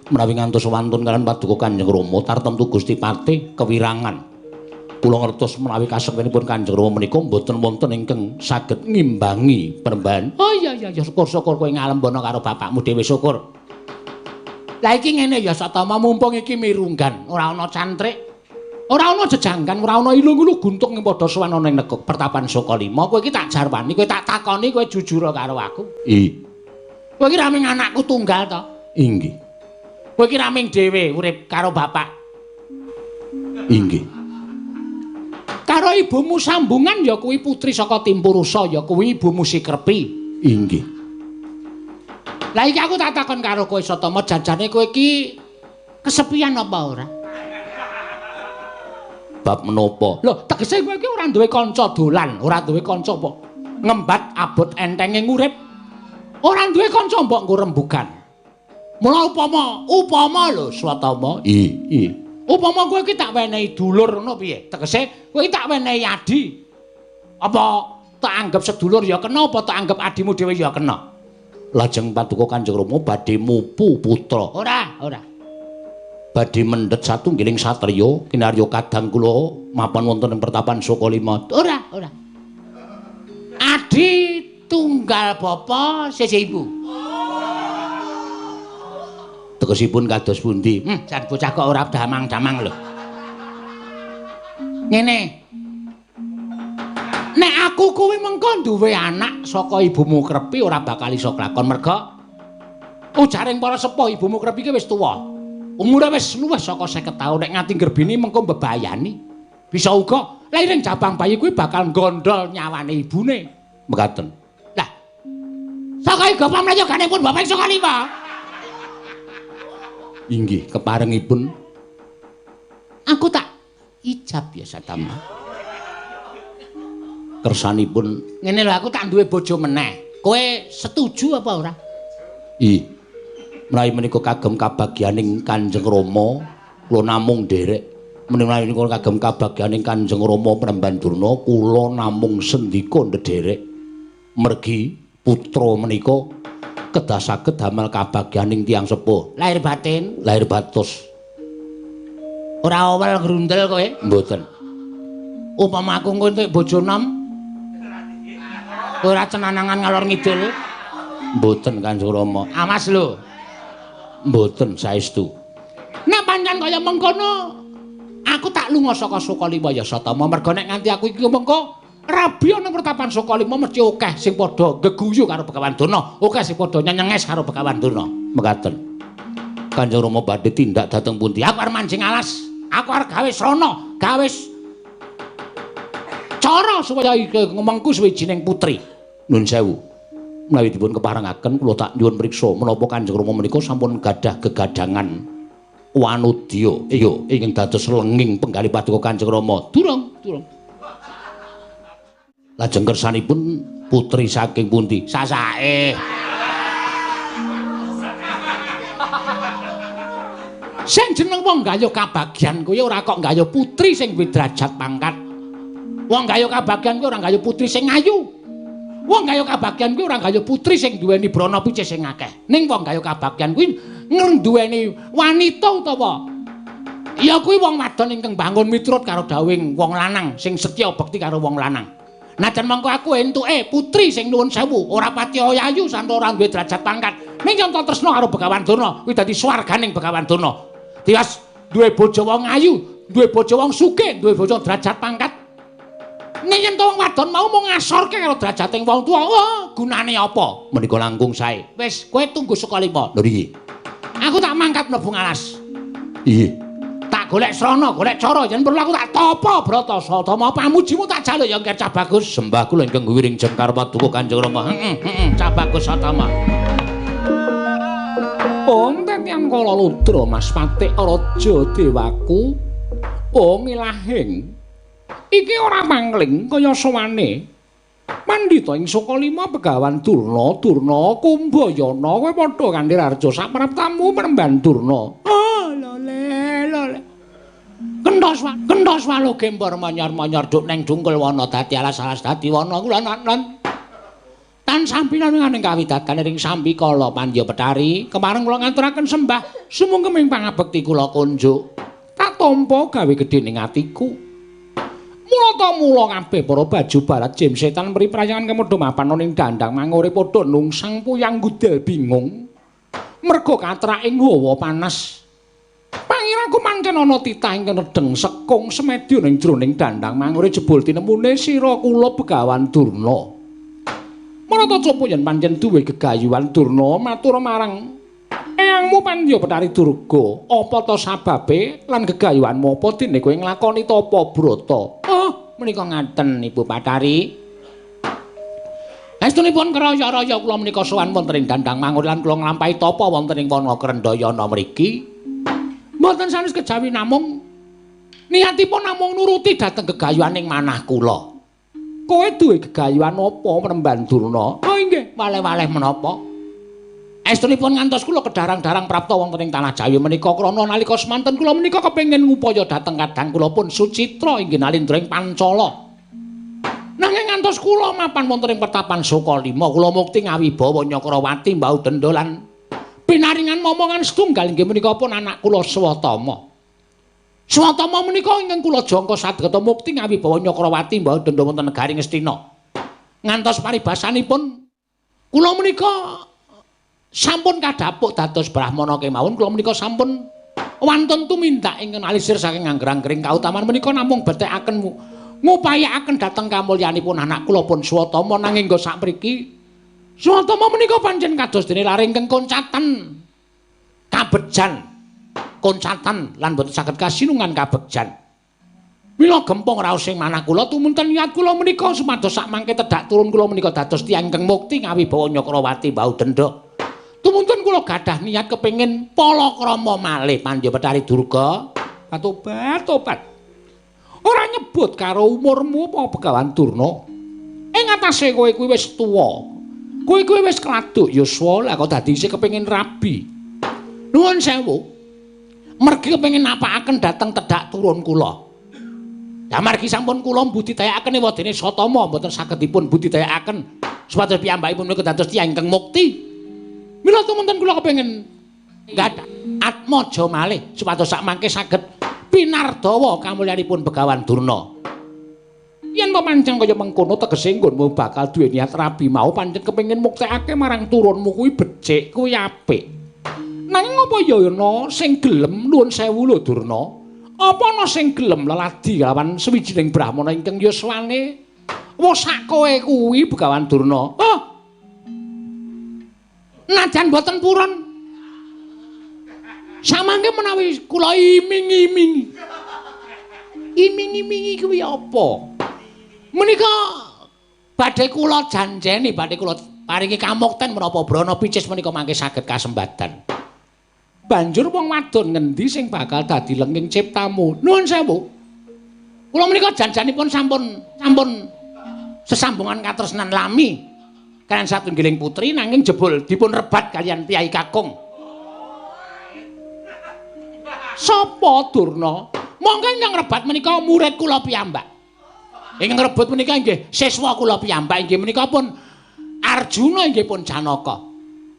Menawi ngantos wantun kalian paduka Kanjeng Rama tartemtu Gusti Patih kewirangan. Kula ngertos menawi kasektenipun Kanjeng Rama menika mboten wonten ingkang saged ngimbangi Premban. Oh iya iya ya, syukur-syukur kowe ngalembono karo bapakmu dhewe, syukur. Lah iki ngene ya Satama, mumpung iki mirunggan, ora ana cantrik, ora ana jejanggan, ora ana ilung-ilu guntung ing padha sowan ana ing negara Pertapan Sukalima. Kowe iki tak jarwani, kowe tak takoni, kowe jujur karo aku. Ih. Kowe iki raming anakku tunggal to? Inggih. Kowe iki raming dhewe urip karo bapak. Inggih. Karo ibumu sambungan ya kuwi putri saka Timpurusa, ya kuwi ibumu Sikrepi. Inggih. Lah iki aku tak takon karo kowe Satama, jajane kowe iki kesepian apa ora? Bab menapa? Lho, tegese kowe iki ora duwe kanca dolan, ora duwe kanca apa ngembat abot entenge urip. Ora duwe kanca mbok nggo rembugan. Mula upama lho Swatama. Ih. Upama kowe iki tak wenehi dulur ngono piye? Tegese kowe iki tak wenehi adi. Apa tak anggap sedulur ya kena, apa tak anggap adimu dhewe ya kena? Lajeng paduka Kanjeng Rama badhe mupu putra. Ora, ora. Badhe mendhet satunggiling satriya kinarya kadang kula mapan wonten ing Pertapan Sukalima. Ora, ora. Adi tunggal bapa sisih ibu. Tegesipun kados pundi? Jan bocah kok ora damang-damang lho. Ngene. Nek aku kuwi mengko duwe anak saka ibumu Krepi ora bakal iso klakon merga ujaring para sepuh ibumu Krepi ki wis tuwa. Umure wis luwih saka 50 taun, nek nganti nggerbini mengko mbebayani. Bisa uga lairing jabang bayi kuwi bakal nggondol nyawane ibune. Mekaten. Lah. Saka iga pamrayoganipun Bapak Sukalima. Inggih, keparengipun aku tak ijab ya Satama. Kersanipun ngene lho, aku tak duwe bojo meneh. Kowe setuju apa ora? Ih. Menawi menika kagem kabagyaning Kanjeng Rama, kula namung nderek. Menawi menika kagem kabagyaning Kanjeng Rama Premban Durna, kula namung sendika ndederek. Mergi putra menika kedah saged damel kabagyaning tiyang sepuh. Lahir batin, lahir batos. Ora awal grundel kowe? Mboten. Upama aku engko entuk bojo nom, ora cenanangan ngalor ngidul? Mboten Kanjeng Rama. Awas lho. Mboten saestu. Nek pancen kaya mengkono, aku tak lunga saka Sukalima ya Satama, merga nek nganti aku iki mengko rabi ana Pertapan Sukalima mesti akeh sing padha geguyu karo Begawan Durna, akeh sing padha nyenyenges karo Begawan Durna. Mekaten. Kanjeng Rama badhe tindak dhateng pundi? Aku arep mancing alas, aku arep gawe srana, gawe cara supaya ngomongku suwijining putri. Nun sewu. Menawi dipun keparengaken kula tak nyuwun priksa menapa Kanjeng Rama menika sampun gadah gegadangan wanudya iya ingkang dados lenging penggalih paduka Kanjeng Rama. Durung, durung. Lajeng kersanipun putri saking pundi? Sasake. Sing jeneng wong gayuh kabagyan kuwi ora kok gayuh putri sing duwe derajat pangkat. Wong gayuh kabagyan kuwi ora gayuh putri sing ayu. Wong gayuh kabagyan kuwi ora gayuh putri sing duweni brana picis sing akeh. Ning wong gayuh kabagyan kuwi ngenduweni wanita utawa ya kuwi wong wadon ingkang bangun miturut karo dawuhing wong lanang sing setya bekti karo wong lanang. Najan mangko aku entuke putri sing nuwun sewu ora pati ayu santa ora duwe derajat pangkat. Ning yen tresna karo Begawan Durna kuwi dadi swarganing Begawan Durna. Tiwas duwe bojo wong ayu, duwe bojo wong sugih, duwe bojo derajat pangkat. Ning yen to wong wadon mau mung ngasorke karo derajating wong tuwa, wah gunane apa? Menika langkung sae. Wis, kowe tunggu saka lima. Lho iki. Aku tak mangkat mlebu ngalas. Iya. Tak golek srana, golek cara, yen perlu aku tak tapa brata Satama pamujimu tak jaluk ya Ngger Cah Bagus. Sembah kula ingkang wiring jengkar paduka Kanjeng Rama. Heeh, heeh, Cah Bagus Satama. Om tetiang kala ludra Mas Patik Raja Dewaku. Om ilahing. Iki ora mangling kaya sowane. Pandhita ing Sukalima Begawan Durna, Durna Kumbayana kowe padha kanthi raja sapraptamu Premban Durna. Oh, lole lole. Kenthos kenthos walu gembor manyar-manyar duk neng dungkul wana dadi alas-alas dadi wana kula nan. Tan sampinan ing kawidatan ring sambikala pandya Betari, kemareng kula ngaturaken sembah sumungkeming pangabekti kula kunjuk. Tak tampa gawe gedhe ning atiku. Mulata mula kabeh para baju barat jim setan mri prayangan kemodho mapan ning dandang mangure padha nungsang puyang gudel bingung. Merga katraking hawa panas. Pangiraku pancen ana titah ingkang nedheng sekung semedya ning jroning dandang mangure jebul tinemune sira kula Begawan Durna. Marata copo yen pancen duwe gegayuhan Durna matur marang eyangmu Pandya Betari Durga, apa ta sababe lan gegayuhanmu apa dene kowe nglakoni tapa brata? Oh, menika ngaten Ibu Bathari. Estunipun kraya-raya kula menika sowan wonten ing dandang mangur lan kula nglampahi tapa wonten ing wana Krendayana mriki. Mboten sanes kejawi namung niatipun namung nuruti dhateng gegayuhaning manah kula. Kowe duwe gegayuhan apa Premban Durna? Oh inggih, waleh-waleh menapa? Estunipun ngantos kula kedarang-darang prapta wonten ing tanah Jawi menika krana nalika semanten kula menika kepengin ngupaya dhateng kadang kula pun Sucitra inggih nalindra ing Pancala. Nanging ngantos kula mapan wonten ing pertapan Sukalima kula mukti ngawibawa Nyakrawati mbau denda lan pinaringan momongan setunggal inggih menika pun anak kula Swatama. Swatama menika ingkang kula jangka saged mukti ngawibawa Nyakrawati mbau denda wonten negari Ngastina. Ngantos paribasanipun kula menika sampun kadhapuk dados brahmana kemawon kula menika sampun wantun tumindak ingkang alisir saking angger-anggering kautaman menika namung bethekaken ngupayakaken dhateng kamulyanipun anak kula pun Swatama nanging nggo sakmriki Swatama menika pancen kados dene lare ingkang koncatan kabejan koncatan lan boten saged kasinungan kabegjan. Mila gempong raos ing manah kula tumunten niat kula menika supados sakmangke tedhak turun kula menika dados tiyang ingkang mukti ngawibawa Nyakrawati mbau denda. Tumunten kula gadah niat kepengin palakrama malih Pandya Betari Durga. Tobat tobat. Ora nyebut karo umurmu apa Begawan Durna. Ing atase kowe kuwi wis tuwa. Kowe kuwi wis kladuk yuswa, lah kok dadi isih kepengin rabi. Nuwun sewu. Mergi kepengin napakaken dhateng tedhak turun kula. Ya margi sampun kula mbudidayakaken ewadene Satama mboten saged dipun budidayakaken supados piyambakipun menika dados tiyang ingkang mukti. Mila tumunten kula kepengin gadah atmaja malih supados sakmangke saged pinardawa kamulyanipun Begawan Durna. Yen pancen kaya mengkono tegese nggonmu bakal duwe niat rabi mau pancen kepengin muktekake marang turunmu kuwi becik, kuwi apik. Nanging apa ya ana sing gelem nuwun sewu lho Durna? Apa ana sing gelem leladi lawan sawijining brahmana ingkang yuswane wis sak kowe kuwi Begawan Durna? Oh. Najan boten purun. Samangke menawi kula iming-imingi. Iming-imingi kuwi apa? Menika badhe kula janjeni, badhe kula paringi kamukten menapa brana picis menika mangke saged kasembadan. Banjur wong wadon ngendi sing bakal dadi lenging ciptamu? Nuwun sewu. Kula menika janjanipun sampun sesambungan katresnan lami kaliyan satunggiling putri nanging jebul dipun rebat kaliyan piyai kakung. Sapa Durna? Monggo ingkang rebat menika murid kula piyambak. Ingkang rebut menika nggih siswa kula piyambak inggih menika pun Arjuna inggih pun Janaka.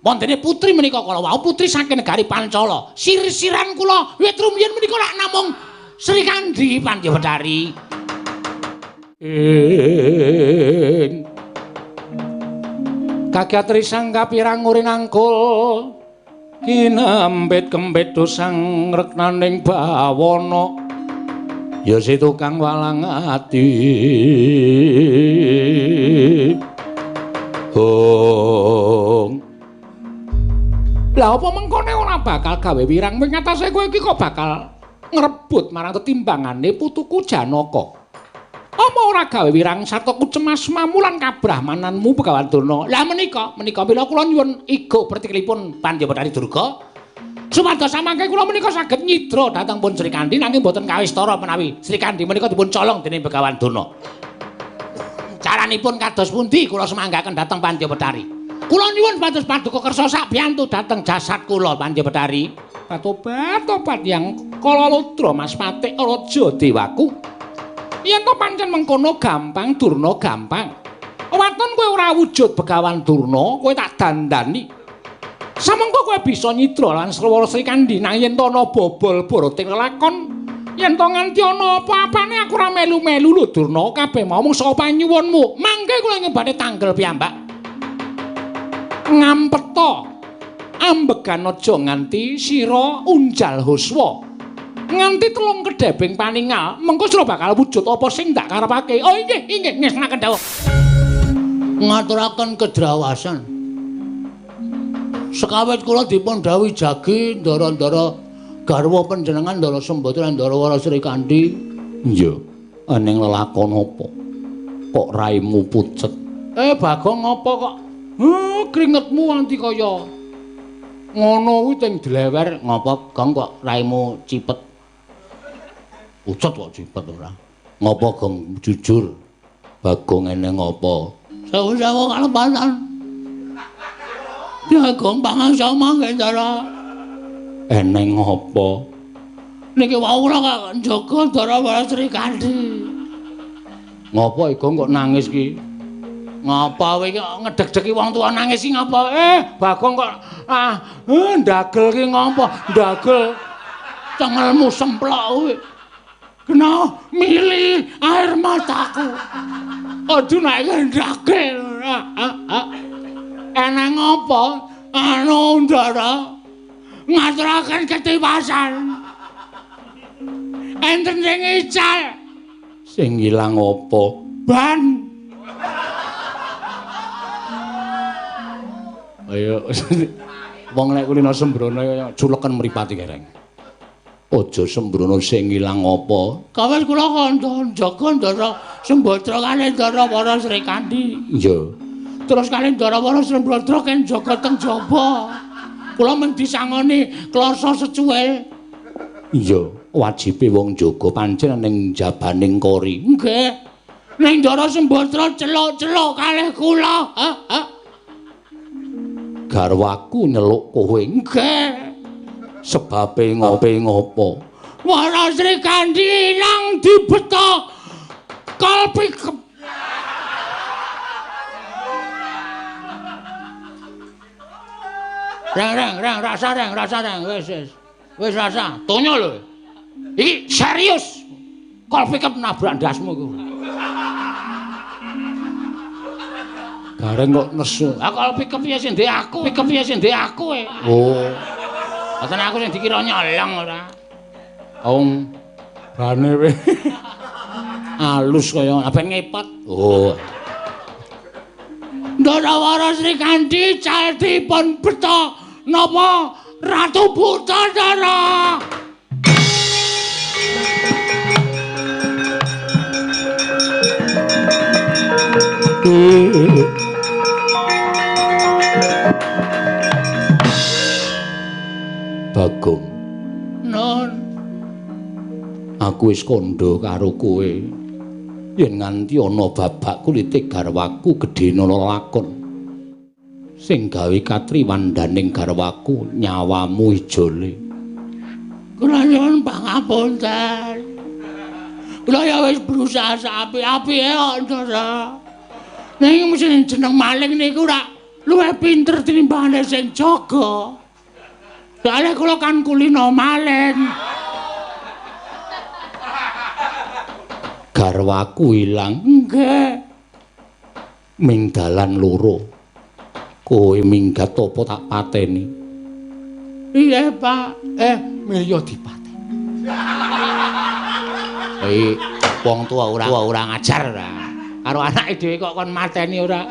Wontene putri menika kala wau putri saking negari Pancala. Sir-siran kula wit rumiyin menika lak namung Srikandhi Pandya Betari. Kakyatri sang kapirang urinangkul kinempit kempit dosang reknaning bawana ya si tukang walang ati. Hong. Lah apa mengkone ora bakal gawe wirang ing ngatasé kowe iki kok bakal ngrebut marang tetimbangane putuku Janaka. Apa ora gawe wirang sarta kucemas mamulan kabrahmananmu Begawan Durna. Lah menika mila kula nyuwun igo pertikilipun Pandya Betari Durga supados samangke kula menika saged nyidra dhateng pun Srikandhi nanging boten kawistara menawi Srikandhi menika dipun colong dening Begawan Durna. Caranipun kados pundi kula semanggaken dhateng Pandya Betari. Kula nyuwun supados paduka kersa sakbiyantu dhateng jasad kula Pandya Betari. Tobat-tobat yang kala ludra Mas Patik Raja Dewaku. Yen to pancen mengkono gampang Durna gampang. Waton kowe ora wujud Begawan Durna, kowe tak dandani. Samengko kowe bisa nyidra lan srewara Srikandhi nang yen to ana bobol boroting lelakon, yen to nganti ana apa-apane aku ora melu-melu lho Durna, kabeh mau mung saka panyuwunmu. Mangke kula ing badhe tanggel piyambak. Ngampeta ambegan aja nganti sira unjal huswa. Nganti telung kedebing paningal, mengko sira bakal wujud apa sing ndak karepake. Oh inggih, inggih ngestonaken dawuh. Ngaturaken kedrawasan. Sekawit kula dipun dawuhi jagi ndara-ndara garwa panjenengan Ndara Sembadra Ndara Wara Srikandhi. Iya, eneng lelakon apa? Kok raimu pucet? Bagong apa kok? Kringetmu nganti kaya ngono kuwi teng dlewer. Ngapa Gong kok raimu cipet? Pucet kok cipet ora? Ngapa Gong jujur? Bagong eneng apa? Sewu-sewu kalepatan. Ya Gong pangasa mangke Ndara. Eneng apa? Niki wau kula kok njaga Ndara Wara Srikandhi. Ngapa Gong kok nangis ki? Ngapa kowe iki ngedeg-degi wong tuwa nangis iki ngapa? Bagong kok ndagel ki ngapa? Ndagel cengelmu semplok kowe. Kena mili air mataku. Aduh nek ndagel. Eneng apa? Anu Ndara ngaturaken ketiwasan. Enten sing ical. Sing ilang apa? Ban. Ayo wong nek kulino sembrono kaya culeken mripate kereng. Aja sembrono sing ilang apa? Kawis kula kandha njaga Ndara Sembadra kalih Ndara Wara Srikandhi. Iya. Terus kalih Ndara Wara Sembadra ken jaga teng jaba. Kula mung disangoni klasa secuil. Iya, wajibe wong jaga pancen ning jabaning kori. Nggih. Ning Ndara Sembadra celuk-celuk kalih kula. Garwaku nyeluk kowe. Nggih. Sebabe ngopo ngopo? Wara Srikandhi ilang dibeta kalpi. Reng reng rasa reng rasa reng wis wis. Wis rasa, tonyo lho. Iki serius. Kol pickup nabrak ndasmu iku. Gareng kok nesu. Ah kol pickup ya sing ndek aku, pickup ya sing ndek aku e. Oh. Boten aku sing dikira nyolong ora. Wong bane we. Alus kaya ben ngepot. Oh. Ndara Wara Srikandhi cal dipun beta napa Ratu Buta Ndara. Bagong. Non. Aku wis kandha karo kowe. Yen nganti ana babak kulite garwaku gedhene lakon. Sing gawe katriwandaning garwaku nyawamu ijole. Kula nyuwun pangapunten. Kula ya wis berusaha sak apik-apike kok, Ndara. Ning mesti jeneng maling niku ora luwih pinter tinimbangane sing jaga. Soale kula kan kulino maling. Garwaku ilang. Nggih. Ming dalan loro. Kowe minggat apa tak pateni? Iya, Pak. Milya dipateni. Wong tua ora ngajar ora. Karo anake dhewe kok kon mateni ora.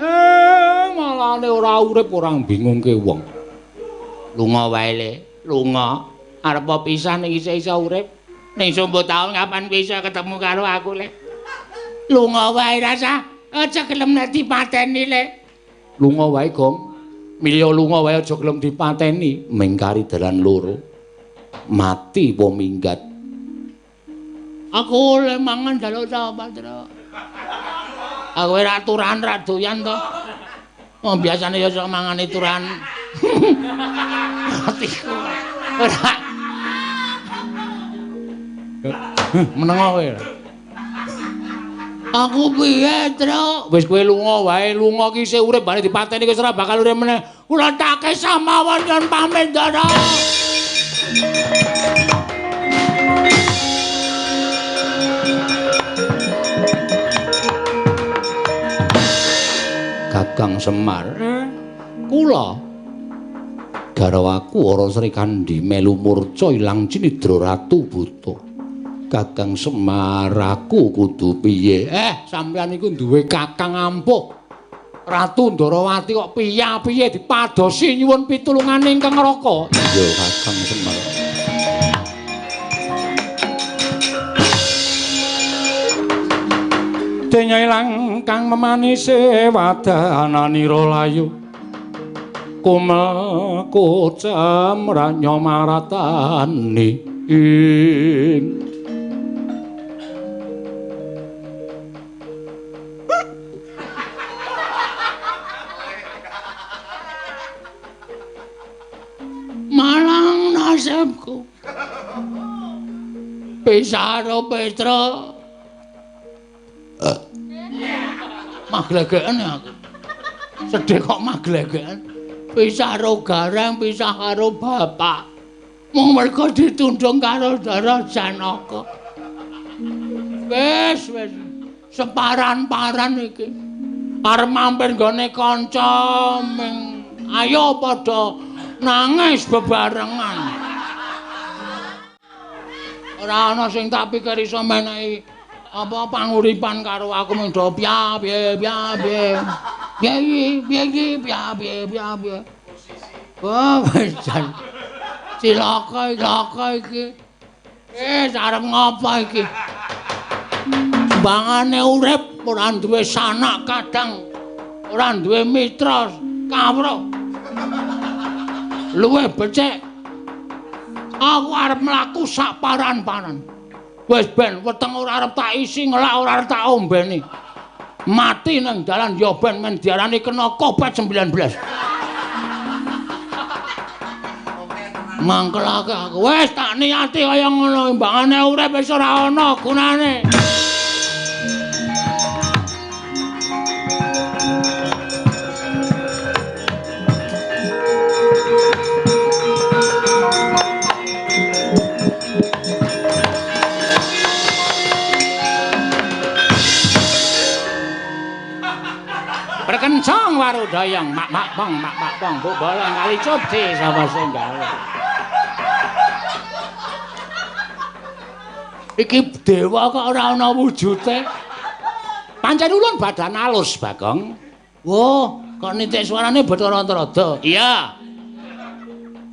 Malane ora urip ora bingungke wong. Lunga wae le, lunga. Arep pisan ning isih iso urip. Ning sombo taun kapan kowe iso ketemu karo aku le? Lunga wae rasa, aja gelem nek dipateni le. Lunga wae, Gong. Milya lunga wae aja gelem dipateni. Mingkari dalan loro. Mati apa minggat? Aku oleh mangan jaluk ta, Pak Tru. Aku ora turan ra doyan to. Oh, biasane ya sok mangane turan. Atiku ora. Menengo kowe. Aku piye, Tru? Wis kowe lunga wae, lunga ki isih urip bare dipateni wis ora bakal urip meneh. Kula take samawon nyuwun pamit, Ndara. Kakang Semar, kula garwaku Ora Srikandhi melu murca ilang cinidra Ratu Buta. Kakang Semar, aku kudu piye? Sampeyan iku duwe kakang ampuh. Ratu Ndorowati kok piye-piye dipadosi nyuwun pitulungane ingkang neraka. Iya, Kakang Semar. Denya ilang kang memanise wadananira layu. Kumel kocem ranya maratani ing. Malang nasibku. Pisaro Petro. Maglegeken aku. Sedih kok maglegeken. Pisah karo Gareng, pisah karo bapak. Mung mergo ditundung karo Ndara Janaka. Wis, wis. Separan-paran iki. Arep mampir nggone kanca ming ayo padha nangis bebarengan. Ora ana sing tak pikir iso menehi apa panguripan karo aku mung do piye piye piye. Piye piye piye piye piye. Wah, wis jan. Cilaka cilaka iki. Wis arep ngopo iki? Bangane urip ora duwe sanak kadang, ora duwe mitra kawruh. Luwih becik aku arep mlaku sak paran-paran. Wis ben weteng ora arep tak isi, ngelak ora arep tak ombeni. Mati nang dalan ya ben men diarani kena Covid-19. Mangkelake aku. Wis tak niati kaya ngono, timbangane urip wis ora ana gunane. Kencang warudayang mak mak bang mak mak bang bu bolong kali cupti sapa sing gawe. Iki dewa kok ora ana wujute. Pancen ulun badan alus, Bagong. Wah, kok nitik suarane Bathara Antarada. Iya.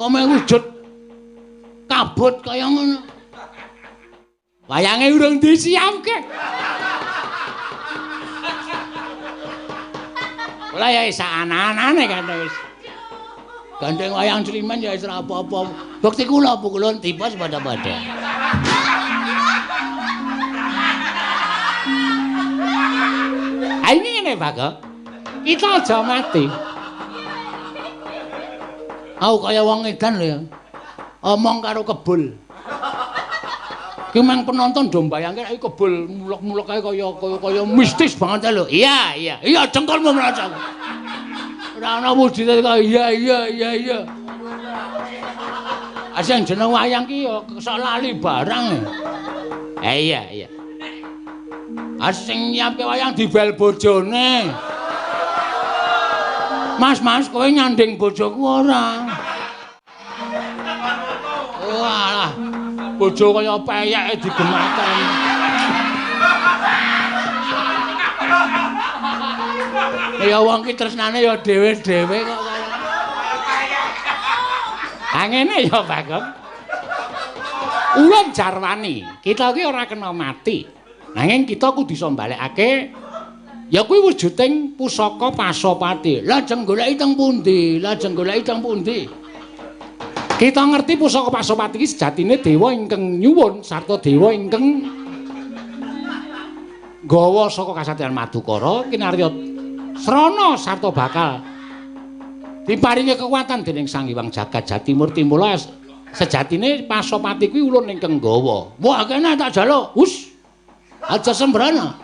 Kok meh wujud kabut kaya ngono. Wayange urung disiapke. Lah ya wis ana-anane kan wis. Gandeng wayang Sleman ya wis ora apa-apa. Bukti kula pukulun tipes padha-padha. Ha ini ngene, Bagong. Kita aja mati. Aku kaya wong edan lho ya. Omong karo kebul. Ki mang penonton do mbayangke nek kebul mulek-mulek kae kaya mistis banget lho. Iya, iya. Iya jengkolmu mrocok. Ora ana wujude kaya iya iya iya iya. Asing jeneng wayang ki ya sok lali barang. Iya iya. Asing nyiapke wayang dibel bojone. Mas, mas, kowe nyanding bojoku ora? Walah, bojo kaya peyeke digematan. Ya wong ki tresnane ya dhewe-dhewe kok kaya. Ha ngene ya, Bagong. Ulun jarwani, kita ki ora kena mati. Nanging kita kudu iso mbalekake ya kuwi wujuding pusaka Pasopati. Lajeng goleki teng pundi? Lajeng goleki teng pundi? Kita ngerti pusaka Pasopati iki sejatine dewa ingkang nyuwun sarta dewa ingkang nggawa saka kasatriyan Madukara kinarya srana sarta bakal diparingi kekuatan dening Sang Hyang Jagat Jatimurti. Mula sejatine Pasopati kuwi ulun ingkang nggawa. Wah, kene tak jaluk. Hus. Aja sembrana.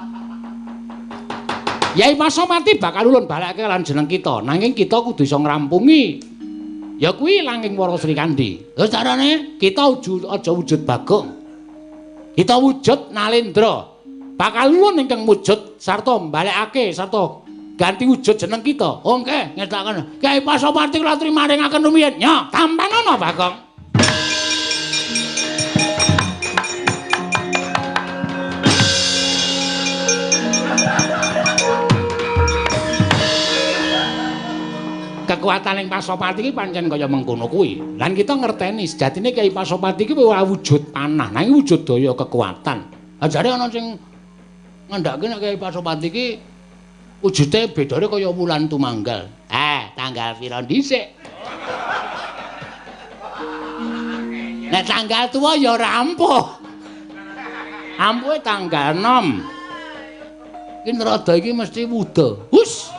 Yai Pasopati bakal ulun balekake lan jeneng kita. Nanging kita kudu iso ngrampungi. Ya kuwi langing Wara Srikandhi. Lha carane kita aja wujud Bagong. Kita wujud Nalendra. Bakal ulun ingkang wujud sarta mbalekake sarta ganti wujud jeneng kita. Oh nggih, ngetaken. Kyai Pasopati kula trimaringaken rumiyin. Ya, tampanono Bagong. Kekuatan ing Pasopati iki pancen kaya mengkono kuwi. Lan kita ngerteni sejatine Kyai Pasopati iki ora wujud panah, nanging wujud daya kekuatan. Ajare ana sing ngandhake nek Kyai Pasopati iki wujude bedane kaya wulan tumanggal. Tanggal pira dhisik? Nek tanggal tuwa ya ora ampuh. Ampuhe tanggal 6. Iki nerada iki mesti wuda. Hus.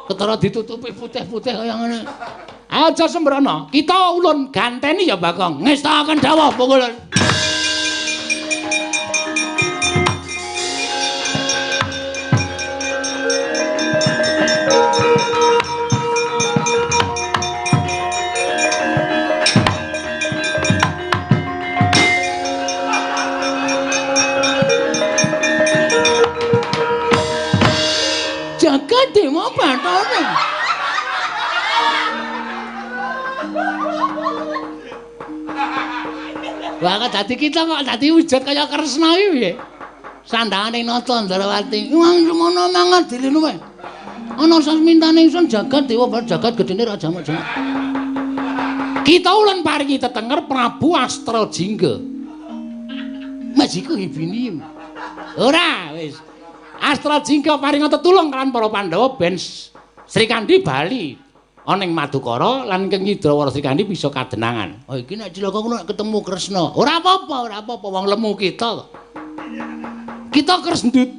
Ketara ditutupi putih-putih kaya ngene. Aja sembrono, kita ulun ganteni ya Bagong. Ngestakaken dawuh pungkulun. Jagat Dewa Bathara. Wah, kok dadi kita kok dadi wujud kaya Kresna iki piye? Sandangane Nata Ndrawati. Wong semono mangan dilinu wae. Ana sasmintane ingsun jagat Dewa Bathara jagat gedene raja jamak. Kita ulun paringi tetenger Prabu Astrajingga. Majiku ibini. Ora wis. Astrajingga paringa tetulung kan para Pandhawa ben Srikandhi bali ana ing Madukara lan ingkang nyidra Wara Srikandhi bisa kadenangan. Oh iki nek cilaka ngono ketemu Kresna. Ora apa-apa, ora apa-apa wong lemu kita kok. Kita kresndut.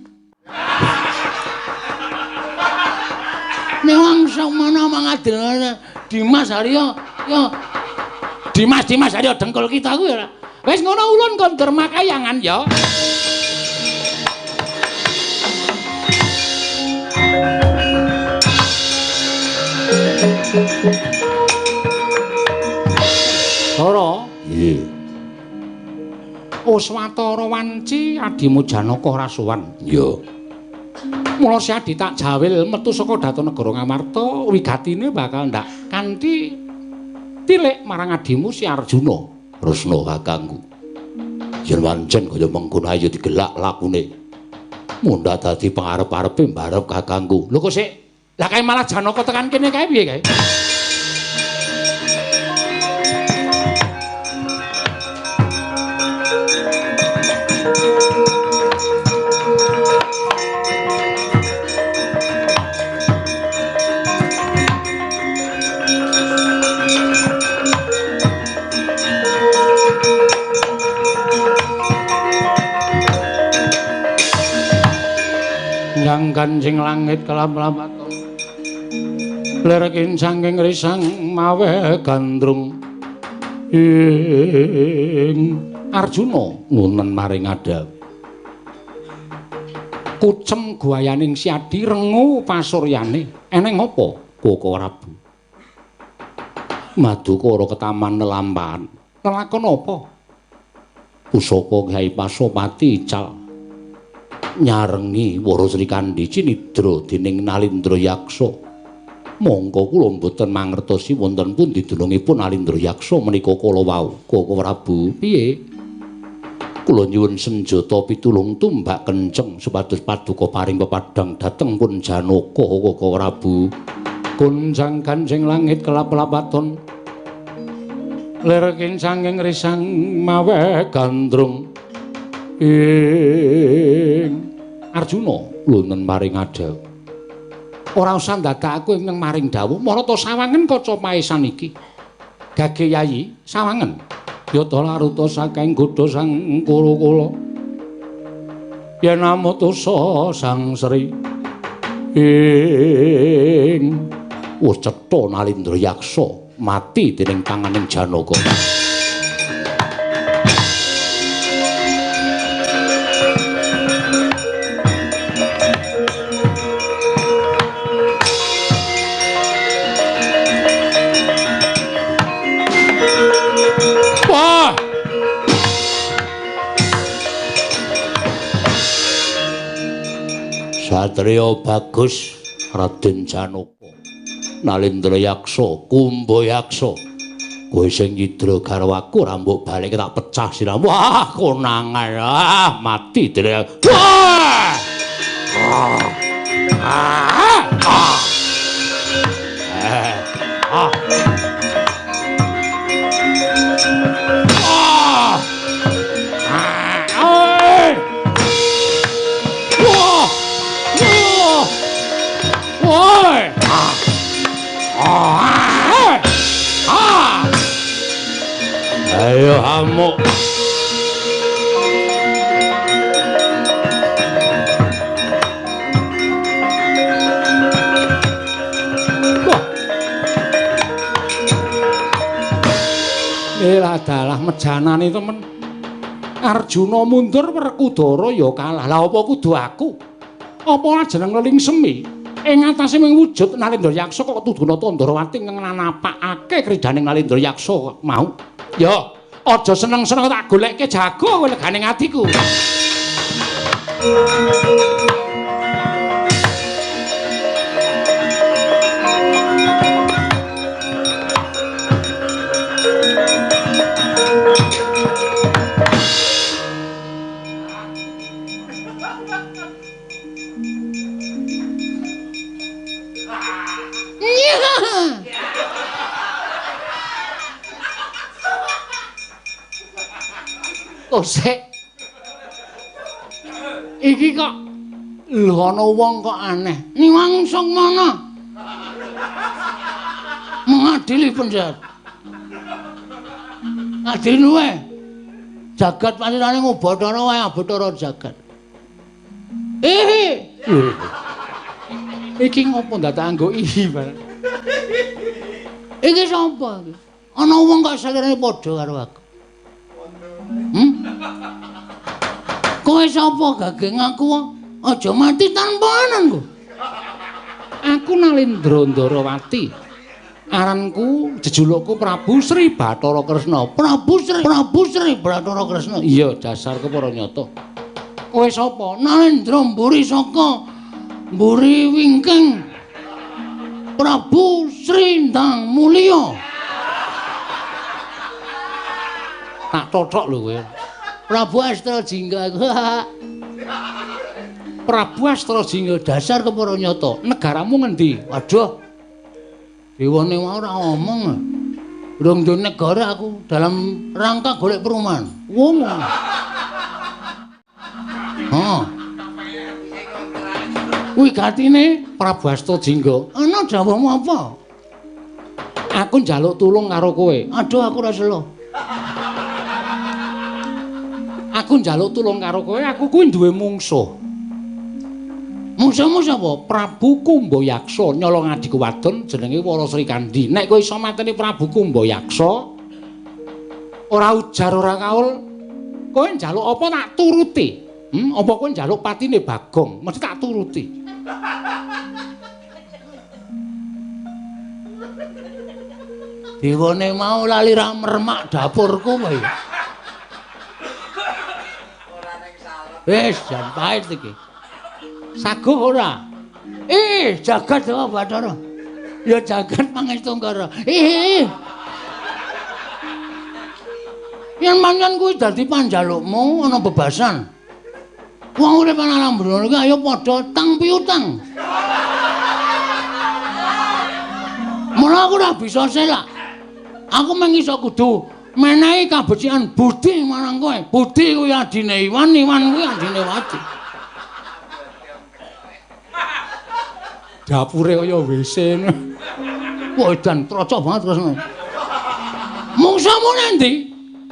Nek wong sakmana mangadil Dimas Haryo ya Dimas Haryo dengkul kita kuwi ora. Wis ngono ulun kon dermakayangan ya. Tara, nggih. Oswatara wanci adimu Janaka ora sowan. Iya. Mula si adi tak jawil metu saka Daton Negara Ngamarta, wigatine bakal ndak kanthi tilik marang adimu si Arjuna. Kresna kakangku. Yen wancen kaya mengkono ayo digelak lakune. Mundha dadi pangarep-arepe mbarep kakangku. Lho kok sik lah kae malah Janaka tekan kene kae piye kae? Yang kancing langit kelap-lapaton lerkin sangking risang mawe gandrung ing Arjuna ngunen maring adhap. Kucem guayaning Siadi rengu pasuryane. Eneng apa, Koko Prabu? Madukara ketaman lelampahan. Lelakon apa? Pusaka Kyai Pasopati ical nyarengi Wara Srikandhi cinidra dening Nalindra Yaksa. Mongko kula mboten mangertosi wonten pundi dunungipun Nalindra Yaksa menika kala wau. Koko Prabu, piye? Kula nyuwun senjata pitulung tumbak kenceng supados paduka paring pepadhang dhateng pun Janaka Koko Prabu. Gonjang ganjing langit kelap-lapaton lir kincanging risang mawe gandrung ing Arjuna lunen maring adhap. Ora usah ndadak aku ing maring dawuh marata sawangen kaca paesan iki. Gage Yayi sawangen yata laruta saking godha sang Kuru-kula yen amutusa sang Sri ing wis cetha Nalindra Yaksa mati dening tanganing Janaka. Wah! Satria bagus Raden Janaka. Nalindra Yaksa, Kumba Yaksa. Kowe sing nyidra garwaku ora mbok balik tak pecah sirahmu. Wah, konangan. Ah, mati dene. Wah! Ah. Ah. Ah. Ah. Ah. Ah. Wah. Wah. Wah. Ah. Ah. Ayo amuk. Wah. Elah dalah mejanane temen. Arjuna mundur Werkudara ya kalah. Lah apa kudu aku? Apa jeneng Leling Semi? Ing atase mung wujud Nalindra Yaksa kok tuduna Tandrawati ngnapakake kridaning Nalindra Yaksa mau. Ya, aja seneng-seneng tak golekke jago kowe legane atiku. Kosek. Iki kok lho ana wong kok aneh. Niwang Sukmana. Mengadili penjahat. Adili wae. Jagat panjenengane ngubathara wae abetara jagat. Eh. Iki ngopo ndadak anggo iki bareng. Iki sapa iki? Ana wong kok salirane padha karo aku. Kowe sapa gage ngaku aja mati tanpa ananku. Aku Nalindra Ndarawati. Aranku jejulukku Prabu Sri Bathara Kresna. Prabu Sri Bathara Kresna. Iya, dasar kepara nyata. Kowe sapa? Nalindra mburi saka mburi wingking. Prabu Sri Ndang Mulya. Tak tothok lho kowe. Prabu Astra Jingga aku. Prabu Astra Jingga dasar kepara nyata. Negaramu ngendi? Waduh. Dewane wae ora omong. Durung duwe negara aku dalam rangka golek perumahan. Wong. Heeh. Kuwi gatine Prabu Astra Jingga. Ana dawuhmu apa? Aku njaluk tulung karo kowe. Aduh aku ora selo. Aku njaluk tulung karo kowe, aku kuwi duwe mungsuh. Mungsuhmu sapa? Prabu Kumba Yaksa nyolong adhiku wadon jenenge Wara Srikandhi. Nek kowe iso mateni Prabu Kumba Yaksa, ora ujar ora kaul, Kowe njaluk apa tak turuti? Apa kowe njaluk patine Bagong? Mesti tak turuti. Dewane mau lali ra mermak dapurku kowe. Wis jan pahit iki. Saguh ora? Ih, jagat Dewa Bathara. Ya jagat Pangestu-Ngara. Ih. Yen mangan kuwi dadi panjalukmu ana bebasan. Wong urip ana alam brono iki ayo padha tang piutang. Mula aku ora bisa selak. Aku mung iso kudu menehi kabecikan budi marang kowe. Budi kuwi adine Iwan, Iwan kuwi adine Wadi. Dapure kaya WC. Wah, edan trocok banget terus. Mungsuhmu nang ndi?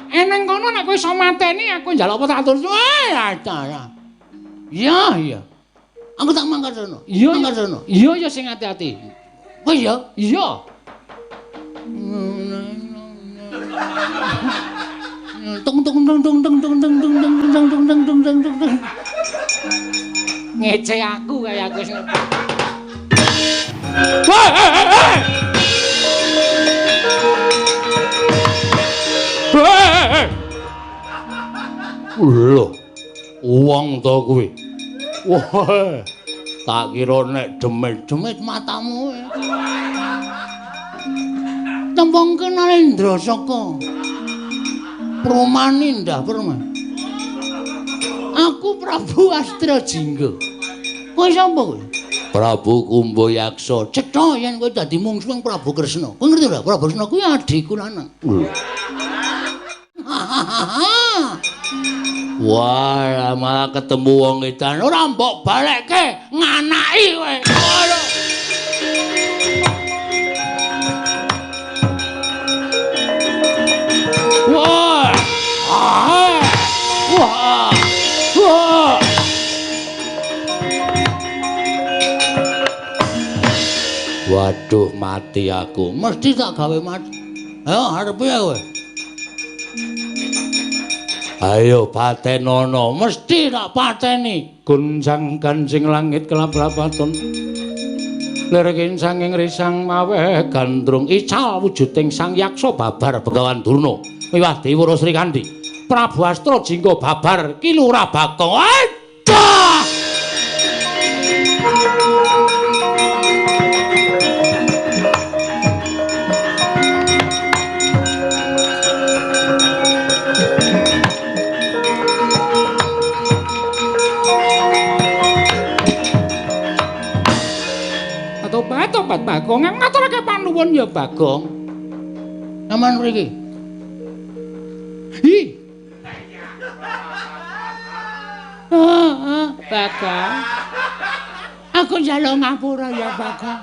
Eneng kono nek kowe iso mateni aku njaluk apa tak turut. Wah, iya, iya. Aku tak mangkat rono. Iya, mangkat rono. Iya, ya sing ati-ati. Wis ya? Iya. Tung tung tung tung tung tung tung tung tung tung tung tung tung tung tung tung. Ngece aku kaya aku sing. Woi, hei. Lho, wong to kuwi. Wah, tak kira nek demit-demit matamu. Tembung kenalendra saka Prumanindah Perma. Aku Prabu Astrajingga. Kowe sapa kowe? Prabu Kumbayaksa. Cetha yen kowe dadi mungsuh Prabu Kresna. Kowe ngerti ora? Prabu Kresna kuwi adhiku lanang. Wah, malah ketemu wong edan. Ora mbok balekke, nganaki kowe. Wah. Wah. Wah. Waduh, mati aku. Mesti tak gawe mati. Ayo arepe kowe. Ayo patenono, mesti tak pateni. Gunjang ganjing langit kelap-lapaton. Lirikin sanging risang maweh gandrung ical wujuding sang yaksa babar Begawan Durna. Miwah Dewa Sri Kandi. Prabu Astrajingga babar Ki Lurah Bagong. Aduh! Tobat Bagong, ngaturake panuwun ya Bagong. Aman mriki. Hi. Bagong. Aku njaluk ngapura ya Bagong.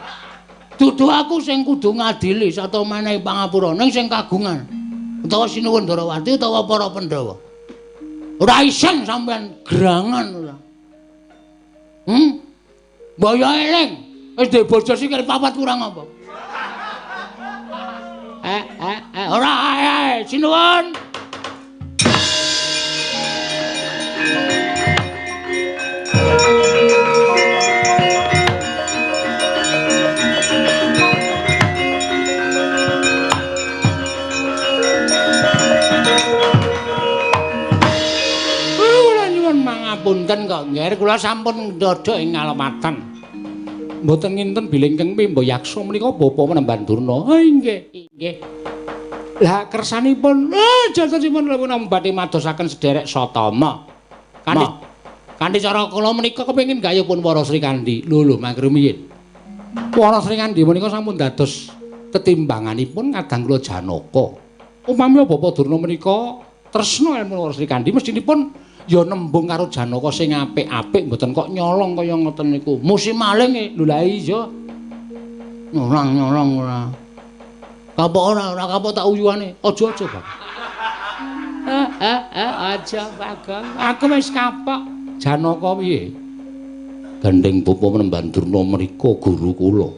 Dudu aku sing kudu ngadili sata menehi pangapura ning sing kagungan. Utawa Sinuwun Ndarawati utawa para Pandhawa. Ora isen sampean gerangan ora. Mbaya eling. Wis duwe bojo sikil papat kurang apa? Ora sinuwun. Kula nyuwun mangapunten kok nggih, kula sampun ndodhok ing ngalematan. Mboten nginten bilih ingkang Pimbayaksa menika bapa Menemban Durna. Oh nggih, nggih. Lah kersanipun jatosipun kula badhe madosaken sederek Satama. Kanthi cara kula menika kepengin gayuhipun para Sri Kandi. Lho lho mangke rumiyin. Para Sri Kandi menika sampun dados tetimbanganipun kadang kula Janaka. Upami Bapak Durna menika tresna ilmu para Sri Kandi mestinipun ya nembung karo Janaka sing apik-apik mboten kok nyolong kaya ngoten niku. Musim maling lho lha iya. Nyolong-nyolong ora. Kapok ora, ora kapok tak uyuane. Aja-aja, Bang. Aja, Bagong. Aku wis kapok. Janaka piye? Gandeng Bapa Menemban Durna menika guru kula.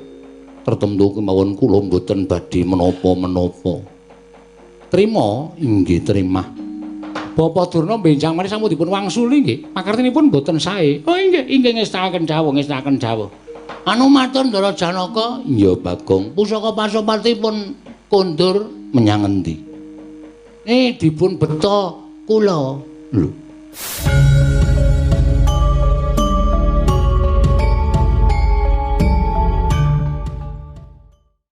Tertemtu kemawon kula mboten badhe menapa-menapa. Trima inggih trimah. Bapak Durna benjang mari sampun dipun wangsuli nggih. Pakartinipun mboten sae. Oh inggih, inggih ngestakaken dawuh, ngestakaken dawuh. Anu matur Ndara Janaka, iya Bagong. Pusaka Pasopati pun kondur menyang endi? Dipun beta kula. Lho,